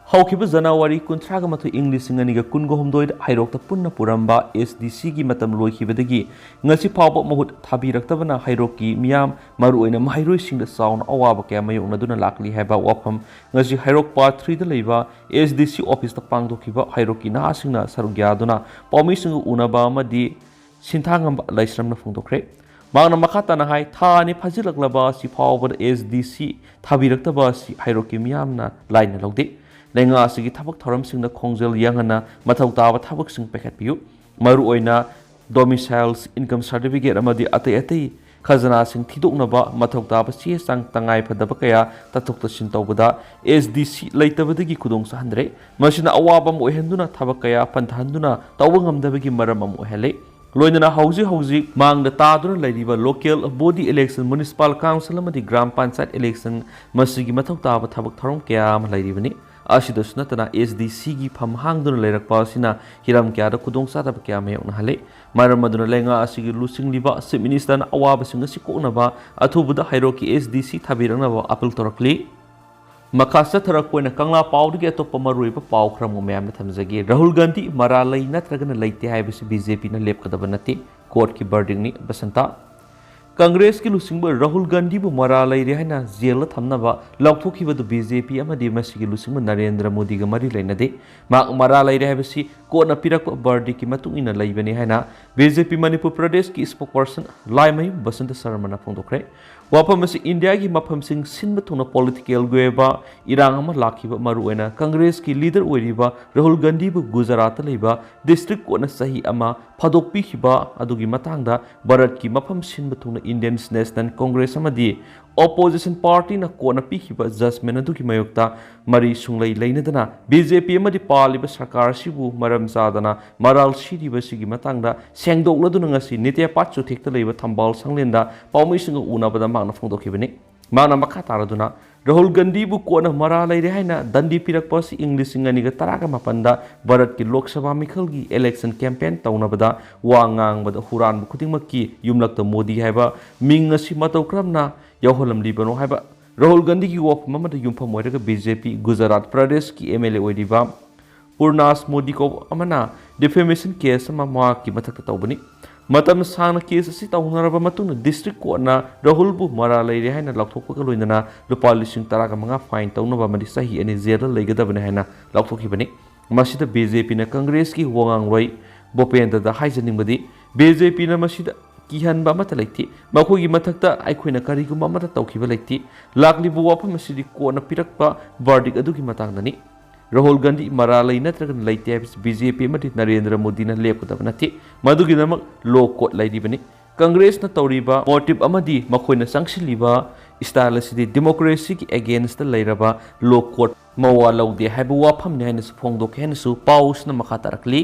ꯍꯧꯈꯤꯕ ꯖꯅꯋꯥꯔꯤ ꯀꯨꯟꯊ꯭ꯔꯥꯒ ꯃꯥꯊꯣꯏ, ꯏꯪ ꯂꯤꯁꯤꯡ ꯑꯅꯤꯒ ꯀꯨꯟꯒ ꯍꯨꯝꯗꯣꯏꯗ ꯍꯩꯔꯣꯛꯇ ꯄꯨꯟꯅ ꯄꯨꯔꯝꯕ ꯑꯦꯁ ꯗꯤ ꯁꯤꯒꯤ ꯃꯇꯝ ꯂꯣꯏꯈꯤꯕꯗꯒꯤ ꯉꯁꯤ ꯐꯥꯎꯕ ꯃꯍꯨꯠ ꯊꯥꯕꯤꯔꯛꯇꯕꯅ ꯍꯩꯔꯣꯛꯀꯤ ꯃꯤꯌꯥꯝ, ꯃꯔꯨꯑꯣꯏꯅ ꯃꯍꯩꯔꯣꯏꯁꯤꯡꯗ ꯆꯥꯎꯅ ꯑꯋꯥꯕ ꯀꯌꯥ ꯃꯥꯌꯣꯛꯅꯗꯨꯅ ꯂꯥꯛꯂꯤ ꯍꯥꯏꯕ ꯋꯥꯐꯝ ꯉꯁꯤ ꯍꯩꯔꯣꯛ ꯄꯥꯔꯠ ꯊ꯭ꯔꯤꯗ ꯂꯩꯕ ꯑꯦꯁ ꯗꯤ ꯁꯤ ꯑꯣꯐꯤꯁꯇ ꯄꯥꯡꯊꯣꯛꯈꯤꯕ ꯍꯩꯔꯣꯛꯀꯤ ꯅꯍꯥꯁꯤꯡꯅ ꯁꯔꯨꯛ ꯌꯥꯗꯨꯅ ꯄꯥꯎꯃꯤꯁꯤꯡꯒ ꯎꯅꯕ ꯑꯃꯗꯤ ꯁꯤꯟꯊꯥꯡꯉꯝꯕ ꯂꯥꯏꯁ꯭ꯔꯝꯅ ꯐꯣꯡꯗꯣꯛꯈ꯭ꯔꯦ꯫ ꯃꯍꯥꯛꯅ ꯃꯈꯥ ꯇꯥꯅ ꯍꯥꯏ, ꯊꯥ ꯑꯅꯤ ꯐꯥꯖꯤꯜꯂꯛꯂꯕ ꯑꯁꯤ ꯐꯥꯎꯕꯗ ꯑꯦꯁ ꯗꯤ ꯁꯤ ꯊꯥꯕꯤꯔꯛꯇꯕ ꯑꯁꯤ ꯍꯩꯔꯣꯛꯀꯤ ꯃꯤꯌꯥꯝꯅ ꯂꯥꯏꯅ ꯂꯧꯗꯦ꯫ ꯂꯩꯉꯥꯛ ꯑꯁꯤꯒꯤ ꯊꯕꯛ ꯊꯧꯔꯝꯁꯤꯡꯗ ꯈꯣꯡꯖꯦꯜ ꯌꯥꯡꯍꯟꯅ ꯃꯊꯧ ꯇꯥꯕ ꯊꯕꯛꯁꯤꯡ ꯄꯥꯏꯈꯠꯄꯤꯌꯨ꯫ ꯃꯔꯨꯑꯣꯏꯅ domiciles, income certificate ꯑꯃꯗꯤ ꯑꯇꯩ ꯑꯇꯩ ꯈꯖꯅꯥꯁꯤꯡ ꯊꯤꯗꯣꯛꯅꯕ ꯃꯊꯧ ꯇꯥꯕ ꯆꯦ ꯆꯥꯡ ꯇꯉꯥꯏ ꯐꯗꯕ ꯀꯌꯥ ꯇꯥꯊꯣꯛ ꯇꯥꯁꯤꯟ ꯇꯧꯕꯗ ꯑꯦꯁ ꯗꯤ ꯁꯤ ꯂꯩꯇꯕꯗꯒꯤ ꯈꯨꯗꯣꯡ ꯆꯥꯍꯟꯗ꯭ꯔꯦ꯫ ꯃꯁꯤꯅ ꯑꯋꯥꯕ ꯑꯃ ꯑꯣꯏꯍꯟꯗꯨꯅ ꯊꯕꯛ ꯀꯌꯥ ꯄꯟꯊꯍꯟꯗꯨꯅ ꯇꯧꯕ ꯉꯝꯗꯕꯒꯤ ꯃꯔꯝ ꯑꯃ ꯑꯣꯏꯍꯜꯂꯦ꯫ ꯂꯣꯏꯅꯅ ꯍꯧꯖꯤꯛ ꯍꯧꯖꯤꯛ ꯃꯥꯡꯗ ꯇꯥꯗꯨꯅ ꯂꯩꯔꯤꯕ local body election, municipal council ꯑꯃꯗꯤ ꯒ꯭ꯔꯥꯝ ꯄꯟꯆꯥꯌꯠ election, ꯃꯁꯤꯒꯤ ꯃꯊꯧ ꯇꯥꯕ ꯊꯕꯛ ꯊꯧꯔꯝ ꯀꯌꯥ ꯑꯃ ꯂꯩꯔꯤꯕꯅꯤ꯫ ꯑꯁꯤꯗꯁꯨ ꯅꯠꯇꯅ ꯑꯦꯁ ꯗꯤ ꯁꯤꯒꯤ ꯐꯝ ꯍꯥꯡꯗꯨꯅ ꯂꯩꯔꯛꯄ ꯑꯁꯤꯅ ꯍꯤꯔꯝ ꯀꯌꯥꯗ ꯈꯨꯗꯣꯡꯆꯥꯗꯕ ꯀꯌꯥ ꯃꯥꯌꯣꯛꯅꯍꯜꯂꯤ꯫ ꯃꯔꯝ ꯑꯗꯨꯅ ꯂꯩꯉꯥꯛ ꯑꯁꯤꯒꯤ ꯂꯨꯆꯤꯡꯂꯤꯕ Chief Ministerꯅ ꯑꯋꯥꯕꯁꯤꯡ ꯑꯁꯤ ꯀꯣꯛꯅꯕ ꯑꯊꯨꯕꯗ ꯍꯩꯔꯣꯛꯀꯤ ꯑꯦꯁ ꯗꯤ ꯁꯤ ꯊꯥꯕꯤꯔꯛꯅꯕ appeal ꯇꯧꯔꯛꯂꯤ꯫ ꯃꯈꯥ ꯆꯠꯊꯔꯛꯄ ꯑꯣꯏꯅ ꯀꯪꯂꯥ ꯄꯥꯎꯗꯒꯤ ꯑꯇꯣꯞꯄ ꯃꯔꯨꯑꯣꯏꯕ ꯄꯥꯎ ꯈꯔ ꯑꯃꯨꯛ ꯃꯌꯥꯝꯗ ꯊꯝꯖꯒꯦ꯫ ꯔꯥꯍꯨꯜ ꯒꯥꯟꯙꯤ ꯃꯔꯥꯜ ꯂꯩ ꯅꯠꯇ꯭ꯔꯒꯅ ꯂꯩꯇꯦ ꯍꯥꯏꯕꯁꯤ ꯕꯤ ꯖꯦ ꯄꯤꯅ ꯂꯦꯞꯀꯗꯕ ꯅꯠꯇꯦ꯫ Courtꯀꯤ verdictꯅꯤ꯫ ꯕꯁꯟꯇ꯫ ꯀꯪꯒ꯭ꯔꯦꯁꯀꯤ ꯂꯨꯆꯤꯡꯕ ꯔꯥꯍꯨꯜ ꯒꯥꯟꯙꯤꯕꯨ ꯃꯔꯥ ꯂꯩꯔꯦ ꯍꯥꯏꯅ ꯖꯦꯜꯗ ꯊꯝꯅꯕ ꯂꯥꯎꯊꯣꯛꯈꯤꯕꯗꯨ ꯕꯤ ꯖꯦ ꯄꯤ ꯑꯃꯗꯤ ꯃꯁꯤꯒꯤ ꯂꯨꯆꯤꯡꯕ ꯅꯔꯦꯟꯗ꯭ꯔ ꯃꯣꯗꯤꯒ ꯃꯔꯤ ꯂꯩꯅꯗꯦ꯫ ꯃꯍꯥꯛ ꯃꯔꯥ ꯂꯩꯔꯦ ꯍꯥꯏꯕꯁꯤ ꯀꯣꯔꯠꯅ ꯄꯤꯔꯛꯄ ꯕꯔꯗꯤꯛꯀꯤ ꯃꯇꯨꯡ ꯏꯟꯅ ꯂꯩꯕꯅꯤ ꯍꯥꯏꯅ ꯕꯤ ꯖꯦ ꯄꯤ ꯃꯅꯤꯄꯨꯔ ꯄ꯭ꯔꯗꯦꯁꯀꯤ spokesperson ꯂꯥꯏꯃꯌꯨꯝ ꯕꯁꯟꯇ ꯁꯔꯃꯅ ꯐꯣꯡꯗꯣꯛꯈ꯭ꯔꯦ꯫ ꯋꯥꯐꯝ ꯑꯁꯤ ꯏꯟꯗꯤꯌꯥꯒꯤ ꯃꯐꯝꯁꯤꯡ ꯁꯤꯟꯕ ꯊꯨꯡꯅ ꯄꯣꯂꯤꯇꯤꯀꯦꯜꯒꯤ ꯑꯣꯏꯕ ꯏꯔꯥꯡ ꯑꯃ ꯂꯥꯛꯈꯤꯕ, ꯃꯔꯨꯑꯣꯏꯅ ꯀꯪꯒ꯭ꯔꯦꯁꯀꯤ ꯂꯤꯗꯔ ꯑꯣꯏꯔꯤꯕ ꯔꯥꯍꯨꯜ ꯒꯥꯟꯙꯤꯕꯨ ꯒꯨꯖꯔꯥꯠꯇ ꯂꯩꯕ ꯗꯤꯁꯇ꯭ꯔꯤꯛ ꯀꯣꯔꯠꯅ ꯆꯍꯤ ꯑꯃ ꯐꯥꯗꯣꯛꯄꯤꯈꯤꯕ ꯑꯗꯨꯒꯤ ꯃꯇꯥꯡꯗ ꯚꯥꯔꯠꯀꯤ ꯃꯐꯝ ꯁꯤꯟꯕ ꯊꯨꯡꯅ ꯏꯟꯗꯤꯌꯟ ꯅꯦꯁꯅꯦꯜ ꯀꯪꯒ꯭ꯔꯦꯁ ꯑꯃꯗꯤ ꯑꯣꯄꯣꯖꯤꯁꯟ ꯄꯥꯔꯇꯤꯅ ꯀꯣꯔꯠꯅ ꯄꯤꯈꯤꯕ ꯖꯖꯃꯦꯟ ꯑꯗꯨꯒꯤ ꯃꯥꯌꯣꯛꯇ ꯃꯔꯤ ꯁꯨꯡꯂꯩ ꯂꯩꯅꯗꯅ ꯕꯤ ꯖꯦ ꯄꯤ ꯑꯃꯗꯤ ꯄꯥꯜꯂꯤꯕ ꯁꯔꯀꯥꯔ ꯑꯁꯤꯕꯨ ꯃꯔꯝ ꯆꯥꯗꯅ ꯃꯔꯥꯜ ꯁꯤꯔꯤꯕꯁꯤꯒꯤ ꯃꯇꯥꯡꯗ ꯁꯦꯡꯗꯣꯛꯂꯗꯨꯅ ꯉꯁꯤ ꯅꯤꯇꯦꯄꯥꯠ ꯆꯨꯊꯦꯛꯇ ꯂꯩꯕ ꯊꯝꯕꯥꯜ ꯁꯪꯂꯦꯟꯗ ꯄꯥꯎꯃꯤꯁꯤꯡꯒ ꯎꯅꯕꯗ ꯃꯍꯥꯛꯅ ꯐꯣꯡꯗꯣꯛꯈꯤꯕꯅꯤ꯫ ꯃꯍꯥꯛꯅ ꯃꯈꯥ ꯇꯥꯔꯗꯨꯅ ꯔꯥꯍꯨꯜ ꯒꯥꯟꯙꯤꯕꯨ ꯀꯣꯔꯠꯅ ꯃꯔꯥ ꯂꯩꯔꯦ ꯍꯥꯏꯅ ꯗꯟꯗꯤ ꯄꯤꯔꯛꯄ ꯑꯁꯤ ꯏꯪ ꯂꯤꯁꯤꯡ ꯑꯅꯤꯒ ꯇꯔꯥꯒ ꯃꯥꯄꯟꯗ ꯚꯥꯔꯠꯀꯤ ꯂꯣꯛ ꯁꯚꯥ ꯃꯤꯈꯜꯒꯤ ꯏꯂꯦꯛꯁꯟ ꯀꯦꯝꯄꯦꯟ ꯇꯧꯅꯕꯗ ꯋꯥ ꯉꯥꯡꯕꯗ ꯍꯨꯔꯥꯟꯕ ꯈꯨꯗꯤꯡꯃꯛꯀꯤ ꯌꯨꯝꯂꯛꯇ ꯃꯣꯗꯤ ꯍꯥꯏꯕ ꯃꯤꯡ ꯑꯁꯤ ꯃꯇꯧ ꯀꯔꯝꯅ ꯌꯥꯎꯍꯜꯂꯝꯂꯤꯕꯅꯣ ꯍꯥꯏꯕ ꯔꯥꯍꯨꯜ ꯒꯥꯟꯙꯤꯒꯤ ꯋꯥꯐꯝ ꯑꯃꯗ ꯌꯨꯝꯐꯝ ꯑꯣꯏꯔꯒ ꯕꯤ ꯖꯦ ꯄꯤ ꯒꯨꯖꯔꯥꯠ ꯄ꯭ꯔꯗꯦꯁꯀꯤ ꯑꯦꯝ ꯑꯦꯜ ꯑꯦ ꯑꯣꯏꯔꯤꯕ ꯄꯨꯔꯅꯥꯁ ꯃꯣꯗꯤ ꯀꯧꯕ ꯑꯃꯅ ꯗꯤꯐꯦꯃꯦꯁꯟ ꯀꯦꯁ ꯑꯃ ꯃꯍꯥꯛꯀꯤ ꯃꯊꯛꯇ ꯇꯧꯕꯅꯤ꯫ ꯃꯇꯝ ꯁꯥꯡꯅ ꯀꯦꯁ ꯑꯁꯤ ꯇꯧꯅꯔꯕ ꯃꯇꯨꯡꯗ ꯗꯤꯁꯇ꯭ꯔꯤꯛ ꯀꯣꯔꯠꯅ ꯔꯥꯍꯨꯜꯕꯨ ꯃꯔꯥ ꯂꯩꯔꯦ ꯍꯥꯏꯅ ꯂꯥꯎꯊꯣꯛꯄꯒ ꯂꯣꯏꯅꯅ ꯂꯨꯄꯥ ꯂꯤꯁꯤꯡ ꯇꯔꯥꯒ ꯃꯉꯥ ꯐꯥꯏꯟ ꯇꯧꯅꯕ ꯑꯃꯗꯤ ꯆꯍꯤ ꯑꯅꯤ ꯖꯦꯜꯗ ꯂꯩꯒꯗꯕꯅꯤ ꯍꯥꯏꯅ ꯂꯥꯎꯊꯣꯛꯈꯤꯕꯅꯤ꯫ ꯃꯁꯤꯗ ꯕꯤ ꯖꯦ ꯄꯤꯅ ꯀꯪꯒ꯭ꯔꯦꯁꯀꯤ ꯋꯥꯉꯥꯡꯂꯣꯏ ꯚꯨꯄꯦꯟꯗ꯭ꯔꯗ ꯍꯥꯏꯖꯅꯤꯡꯕꯗꯤ, ꯕꯤ ꯖꯦ ꯄꯤꯅ ꯃꯁꯤꯗ ꯀꯤꯍꯟꯕ ꯑꯃꯠꯇ ꯂꯩꯇꯦ꯫ ꯃꯈꯣꯏꯒꯤ ꯃꯊꯛꯇ ꯑꯩꯈꯣꯏꯅ ꯀꯔꯤꯒꯨꯝꯕ ꯑꯃꯠꯇ ꯇꯧꯈꯤꯕ ꯂꯩꯇꯦ꯫ ꯂꯥꯛꯂꯤꯕ ꯋꯥꯐꯝ ꯑꯁꯤꯗꯤ ꯀꯣꯔꯠꯅ ꯄꯤꯔꯛꯄ ꯚꯥꯔꯗꯤꯛ ꯑꯗꯨꯒꯤ ꯃꯇꯥꯡꯗꯅꯤ꯫ ꯔꯥꯍꯨꯜ ꯒꯥꯟꯙꯤ ꯃꯔꯥ ꯂꯩ ꯅꯠꯇ꯭ꯔꯒꯅ ꯂꯩꯇꯦ ꯍꯥꯏꯕꯁꯤ ꯕꯤ ꯖꯦ ꯄꯤ ꯑꯃꯗꯤ ꯅꯔꯦꯟꯗ꯭ꯔ ꯃꯣꯗꯤꯅ ꯂꯦꯞꯀꯗꯕ ꯅꯠꯇꯦ꯫ ꯃꯗꯨꯒꯤꯗꯃꯛ ꯂꯣ ꯀꯣꯔꯠ ꯂꯩꯔꯤꯕꯅꯤ꯫ ꯀꯪꯒ꯭ꯔꯦꯁꯅ ꯇꯧꯔꯤꯕ ꯃꯣꯇꯤꯕ ꯑꯃꯗꯤ ꯃꯈꯣꯏꯅ ꯆꯪꯁꯤꯜꯂꯤꯕ ꯁ꯭ꯇꯥꯏꯜ ꯑꯁꯤꯗꯤ ꯗꯤꯃꯣꯀ꯭ꯔꯦꯁꯤꯒꯤ ꯑꯦꯒꯦꯟꯁꯇ ꯂꯩꯔꯕ ꯂꯣ ꯀꯣꯔꯠ ꯃꯋꯥ ꯂꯧꯗꯦ ꯍꯥꯏꯕ ꯋꯥꯐꯝꯅꯤ ꯍꯥꯏꯅꯁꯨ ꯐꯣꯡꯗꯣꯛꯈꯤ ꯍꯥꯏꯅꯁꯨ ꯄꯥꯎꯁꯤꯅ ꯃꯈꯥ ꯇꯥꯔꯛꯂꯤ꯫